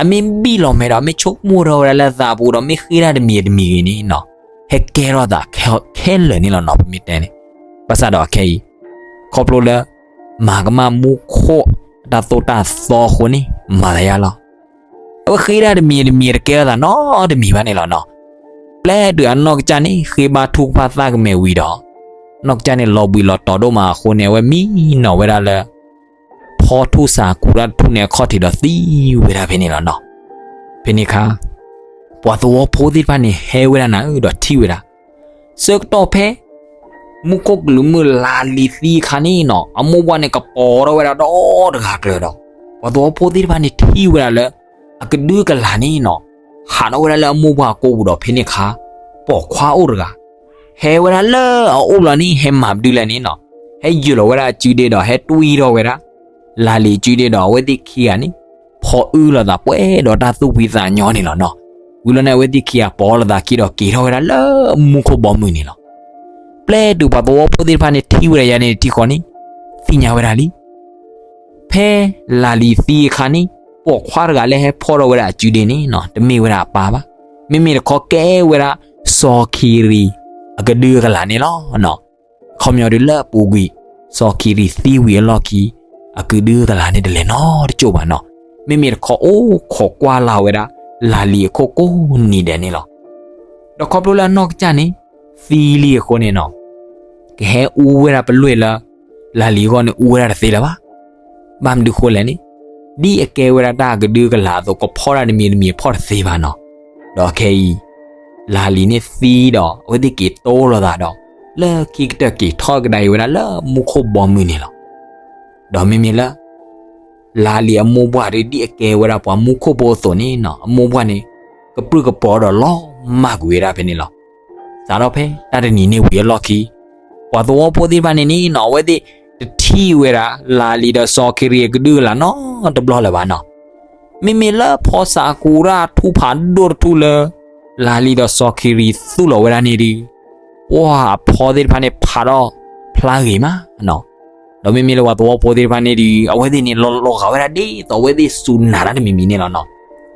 အမ့ၢ်ဘံၣ်လီၤမဲာ်ဒီး မ့ၢ်ဆိကမိၣ်ထီၣ်ဝဲဒၣ်လၢအသးပူၤဒီး မ့ၢ်ဃ့တၢ်တမံၤတမံၤဂ့ၤန့ၣ်နီၤ, ဟဲကဲထီၣ်သးခဲလၢာ်န့ၣ်လီၤနီၤ, ပမ့ၢ်တဲန့ၣ်. ဘၣ်ဆၣ်ဒီးအခဲအံၤ ခီဖျိလၢ မၤကမၣ်မူခိၣ်အတၢ်သိၣ်တၢ်သီအဃိန့ၣ် မၤသးယါလီၤ. အဝဲဃ့တၢ်တမံၤတမံၤတကဲထီၣ်သးနီတမံၤဘၣ်န့ၣ်လီၤနီၤ. ပျဲတုၤအနီၢ်ကစၢ်န့ၣ် ဃ့ဘါထူၣ်ကဖၣ်သၣ်ကမဲာ်ဝံၤဒီး နီၢ်ကစၢ်န့ၣ်လီၤဘှံးလီၤတီၤဒိၣ်မးအဃိန့ၣ် အဝဲမံနီၤဝဲဒၣ်လၢ ဖီထူၣ်ဆးကူရၣ်ထူၣ်န့ၣ်အခီၣ်ထံးဒီးသံဝဲဒၣ်ဖဲန့ၣ်လီၤနီၤ. ဖဲန့ၣ်အခါ ပှၤသဝီဖိသ့ၣ်တဖၣ်န့ၣ်ဟဲဝဲဒၣ်နၤဧၢဒီးထံၣ်ဝဲဒၣ် ဆၢကတီၢ်ဖဲ မူခိၣ်ကလူးမုၣ်လၤလံၤသံအခါန့ၣ်နီၤ အမိၢ်ပှၢ်န့ၣ်ကပီၤထီၣ်ဝဲဒၣ်ဒီတဂၤကျၢၤဒီး ပှၤသဝီဖိသ့ၣ်တဖၣ်န့ၣ်ထံၣ်ဝဲဒၣ်လၢ အကဒုကလၤန့ၣ်နီၤ ဟးထီၣ်ဝဲဒၣ်လၢအမိၢ်ပှၢ်ကိာ်ပူၤဒီးဖဲန့ၣ်အခါ ပိာ်ခွါအိၣ်တဂၤ ဟဲဝဲဒၣ်လၢအအိၣ်လီၤန့ၣ် ဟဲမၤပဒုလဲၣ်န့ၣ်နီၤ ဟဲယုာ်လီၤဝဲဒၣ်အစုဒ့ဒီး ဟဲတွံၢ်ထီၣ်ဝဲဒၣ် လၤလံၤအစုဒ့ဒီးအဝဲသ့ၣ်ခံဂၤန့ၣ် ဖီအုလိာ်သးပှဲၤဒီးတၢ်သူၣ်ဖှံသးညီန့ၣ်လီၤနီၤ. ဝံၤလီၤန့ၣ် အဝဲသ့ၣ်ခံဂၤပိာ်လိာ်သးခံဒီးက့ၤထီၣ်ဝဲဒၣ်လၢမူခိၣ်ဘီမုၢ်န့ၣ်လီၤ. ပျဲတုၤပှၤသဝီဖိသ့ၣ်တဖၣ်န့ၣ်ထံၣ်ဝဲဒၣ်ယၤန့ၣ်တထံၣ်ဃီန့ၣ် သ့ၣ်ညါဝဲဒၣ်လံ ဖဲလၤလံၤသံအခါန့ၣ် ပိာ်ခွါတဂၤလၢဟဲဖီၣ်ထီၣ်ဝဲဒၣ်အစုဒ့န့ၣ်နီၤ တမ့ၢ်ဝဲဒၣ်အပၢ်ဘၣ်. မ့မ့ၢ်တခီကဲဝဲဒၣ် စီၤခံရံၤ အကဒုကလၤန့ၣ်လီၤနီၤ. အခီပညီဒုးလၢအပူၤကွံာ် စီၤခံရံၤသံဝံၤအလီၢ်ခံ အကဒုကလၤန့ၣ်တလဲၤနီတကၠိၢ်ဘၣ်နီၤ. မ့မ့ၢ်တခီအိၣ်ခိးကွၢ်လၢ်ဝဲဒၣ် လၤလံၤအခိၣ်ကိးနံၤဒဲးန့ၣ်လီၤ. ဒီးခီဖျိလၢအနီၢ်ကစၢ်န့ၣ် သံလံအဃိန့ၣ်နီၤ ကဟဲအူဝဲဒၣ်ပလွဲၢ်လၢ လၤလံၤအဂီၢ်န့ၣ် အူဝဲဒၣ်တသ့လၢၤဘၣ်. ဘၣ်မနုၤဃိလဲၣ်န့ၣ် ဒ်အကဲဝဲဒၣ်တၢ်အကဒုကလၤအသိး ကဖီၣ်ဒၣ်တမံၤတမံၤဖီၣ်တသ့ဘၣ်နီၤ. ဒီးခဲအံၤ လၤလံၤန့ၣ်သံဒီး အဝဲသ့ၣ်က့ၤတိလိာ်သးဒီး လၢခံကတၢၢ်က့ၤထီၣ်ကဒါအံၤဝဲဒၣ်လၢမူခိၣ်ဘီမုၢ်န့ၣ်လီၤ. ဒီးမ့မ့ၢ်လၢ လၤလံၤအမိၢ်ပှၢ်ဒုးဒ်အကဲဝဲဒၣ်ပှၤမူခိၣ်ဖိအသိးန့ၣ်နီၤ အမိၢ်ပှၢ်န့ၣ် ကပြုၢ်ကပြီၤဒီးလီၤမၢ်ကွံာ်ဝဲဒၣ်ဖဲန့ၣ်လီၤ. စးထီၣ်ဖဲတၢ်တနံၤန့ၣ်ဝံၤအလီၢ်ခံ ပှၤသဝီဖိသ့ၣ်တဖၣ်န့ၣ်န့ၣ်နီၤ အဝဲသ့ၣ်တထံၣ်ဝဲဒၣ် လၤလံၤဒီးစီၤခံရံၤအကဒုကလၤနီတဘျီလၢၤဘၣ်နီၤ. မ့မ့ၢ်လၢဖီစးကူရၣ်ထူၣ်ဖးဒိၣ်တထူၣ်လၢ လၤလံၤဒီးစီၤခံရံၤသူၣ်လီၤဝဲဒၣ်န့ၣ်ဒုး ပှၤအဖီသ့ၣ်တဖၣ်န့ၣ်ဖးထီၣ်ဖျါဂ့ၤမးနီၤ. ဒီးမ့မ့ၢ်လၢပှၤသဝီဖိသ့ၣ်တဖၣ်န့ၣ်ဒုး အဝဲသ့ၣ်န့ၣ် လီၤလီၤဂာ်ဝဲဒၣ်ဒ်သိးအဝဲသ့ၣ်စူၤနၤတၢ်တမံၤမံၤန့ၣ်လီၤနီၤ.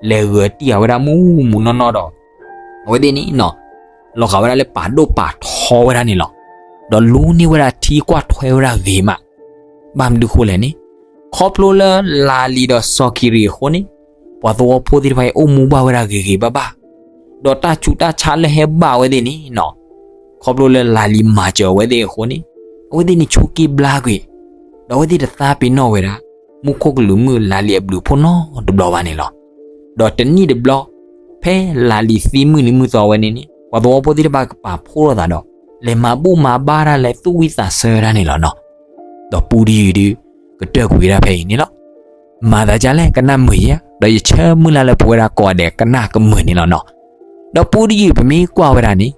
လဲၤဂၢၤတံၢ်ဃာ်ဝဲဒၣ်မူးမူးနီၢ်နီၢ်ဒီး အဝဲသ့ၣ်န့ၣ်နီၤ လီၤဂာ်ဝဲဒၣ်လၢပာ်ဒိၣ်ပာ်ထီဝဲဒၣ်န့ၣ်လီၤ. ဒီးလူန့ၢ်ဝဲဒၣ်ထံကွၢ်ထွဲဝဲဒၣ်ဂ့ၤမး ဘၣ်မနုၤဃိလဲၣ်န့ၣ် ခီဖျိလၢလၤလံၤဒီးစီၤခံရံၤအဃိန့ၣ် ပှၤသဝီဖိသ့ၣ်တဖၣ်အံၤအိၣ်မူဘၣ်ဝဲဒၣ်ဂ့ၤဂ့ၤဘၣ်ဘၣ်, ဒီးတၢ်ဆူးတၢ်ဆါလၢဟဲဘၣ်အဝဲသ့ၣ်န့ၣ်နီၤ, ခီဖျိလၢလၤလံၤမၤစၢၤအဝဲသ့ၣ်အဃိန့ၣ် အဝဲသ့ၣ်န့ၣ်ဆိးက့ဘျါကွံာ်, ဒီးအဝဲသ့ၣ်တသးပ့ၤနီၣ်ဝဲဒၣ် မူခိၣ်ကလူးမုၣ်လၤလံၤအဘျုးအဖှိၣ်နီတဘျီဘၣ်န့ၣ်လီၤ. ဒီးတနံၣ်တဘျီ ဖဲလၤလံၤသံမုၢ်နံၤမုၢ်သီဝဲန့ၣ်န့ၣ် ပှၤသဝီဖိသ့ၣ်တဖၣ်ကပာ်ဖှိၣ်လိာ်သးဒီး လဲၤမၤဘူၣ်မၤဘါတၢ်လၢသူၣ်ဝံၣ်သးဆၢတၢ်န့ၣ်လီၤနီၤ. ဒီးပူတယုၢ်ဒုး ကတၢၢ်ကွံာ်ဝဲဒၣ်ဖဲအံၤန့ၣ်လီၤ. မၤသးဒ်လဲၣ်ကနၣ်မုာ်ဧါ, ဒီးယဆၢမုၢ်လၢ်လၢပဝဲဒၣ်ကိးဂၤဒဲးကနၣ်ကမုာ်န့ၣ်လီၤနီၤ. ဒီးပူတယုၢ်ပမ့ၢ်ကွၢ်ဝဲဒၣ်န့ၣ်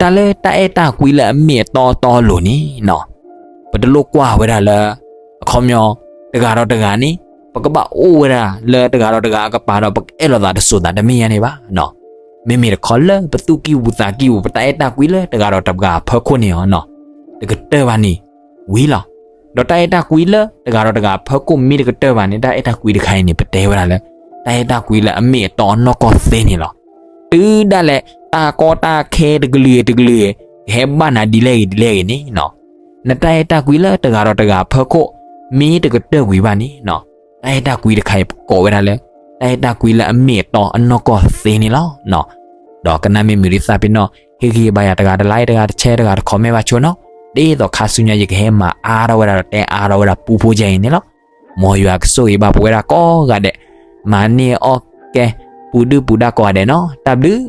တၢ်လၢတၢ်အဲၣ်တၢ်ကွံလၢအမ့ၢ်အတီအတီအလိၤန့ၣ်နီၤ ပတလိၣ်ကွၢ်ဝဲဒၣ်လၢ အခီပညီ တဂၤဒီးတဂၤန့ၣ် ပကဘၣ်အိၣ်ဝဲဒၣ်လၢတဂၤဒီးတဂၤအကပၤဒီး ပကအဲၣ်လိာ်သးတစိၤသးတမ့ၢ်ညါန့ၣ်ဘၣ်နီၤ. မ့မ့ၢ်တခီလၢပသူၣ်ကံၢ်ပူၤသးကံၢ်ပူၤ ပတၢ်အဲၣ်တၢ်ကွံလၢတဂၤဒီးတဂၤအဖီခိၣ်န့ၣ်နီၤ တကတၢၢ်ဘၣ်န့ၣ် ဝံၤလီၤ. ဒီးတၢ်အဲၣ်တၢ်ကွံလၢတဂၤဒီးတဂၤအဖီခိၣ်မ့ၢ်တကတၢၢ်ဘၣ်န့ၣ် တၢ်အဲၣ်တၢ်ကွံတခါအံၤန့ၣ် ပတဲဝဲဒၣ်လၢ တၢ်အဲၣ်တၢ်ကွံလၢအမ့ၢ်အတီအနီၢ်ကီၢ်သ့န့ၣ်လီၤ. တုၤဒၣ်လဲာ် တၢ်ကီတၢ်ခဲတကလုာ်ဂ့ၤတကလုာ်ဂ့ၤ ကဟဲဘၣ်နၤဒ်လဲၣ်ဂ့ၤဒ်လဲၣ်ဂ့ၤန့ၣ်နီၤ နတၢ်အဲၣ်တၢ်ကွံလၢတဂၤဒီးတဂၤအဖီခိၣ် မ့ၢ်တကတၢၢ်ကွံာ်ဘၣ်န့ၣ်နီၤ တၢ်အဲၣ်တၢ်ကွံတခါအံၤ ပကိးဝဲဒၣ်လၢ တၢ်အဲၣ်တၢ်ကွံလၢအမ့ၢ်အတီအနီၢ်ကီၢ်သ့န့ၣ်လီၤ. ဒီးကနၣ်မ့ၢ်မုာ်ဒ်သးပ့ၤနီၣ် ဟ့ၣ်ဂံၢ်ဘါယၤတဂၤတlike တဂၤတshare တဂၤတcommentဘၣ်ဆိနီၤ. ဒ်သိးခါဆူညါယကဟဲမၤအါထီၣ်ဝဲဒၣ်ဒီးတဲအါထီၣ်ဝဲဒၣ်ပူဖိကဲအံၤန့ၣ်လီၤ. မ်ယွၤကဆိၣ်ဂ့ၤဘၣ်ပဝဲဒၣ်ကိးဂၤဒဲး မၤန့ၢ်အီၣ်ကဲ ပူၤဒုၣ်ပူၤဒါကိးဂၤဒဲးနီၤ. တၢ်ဘျုး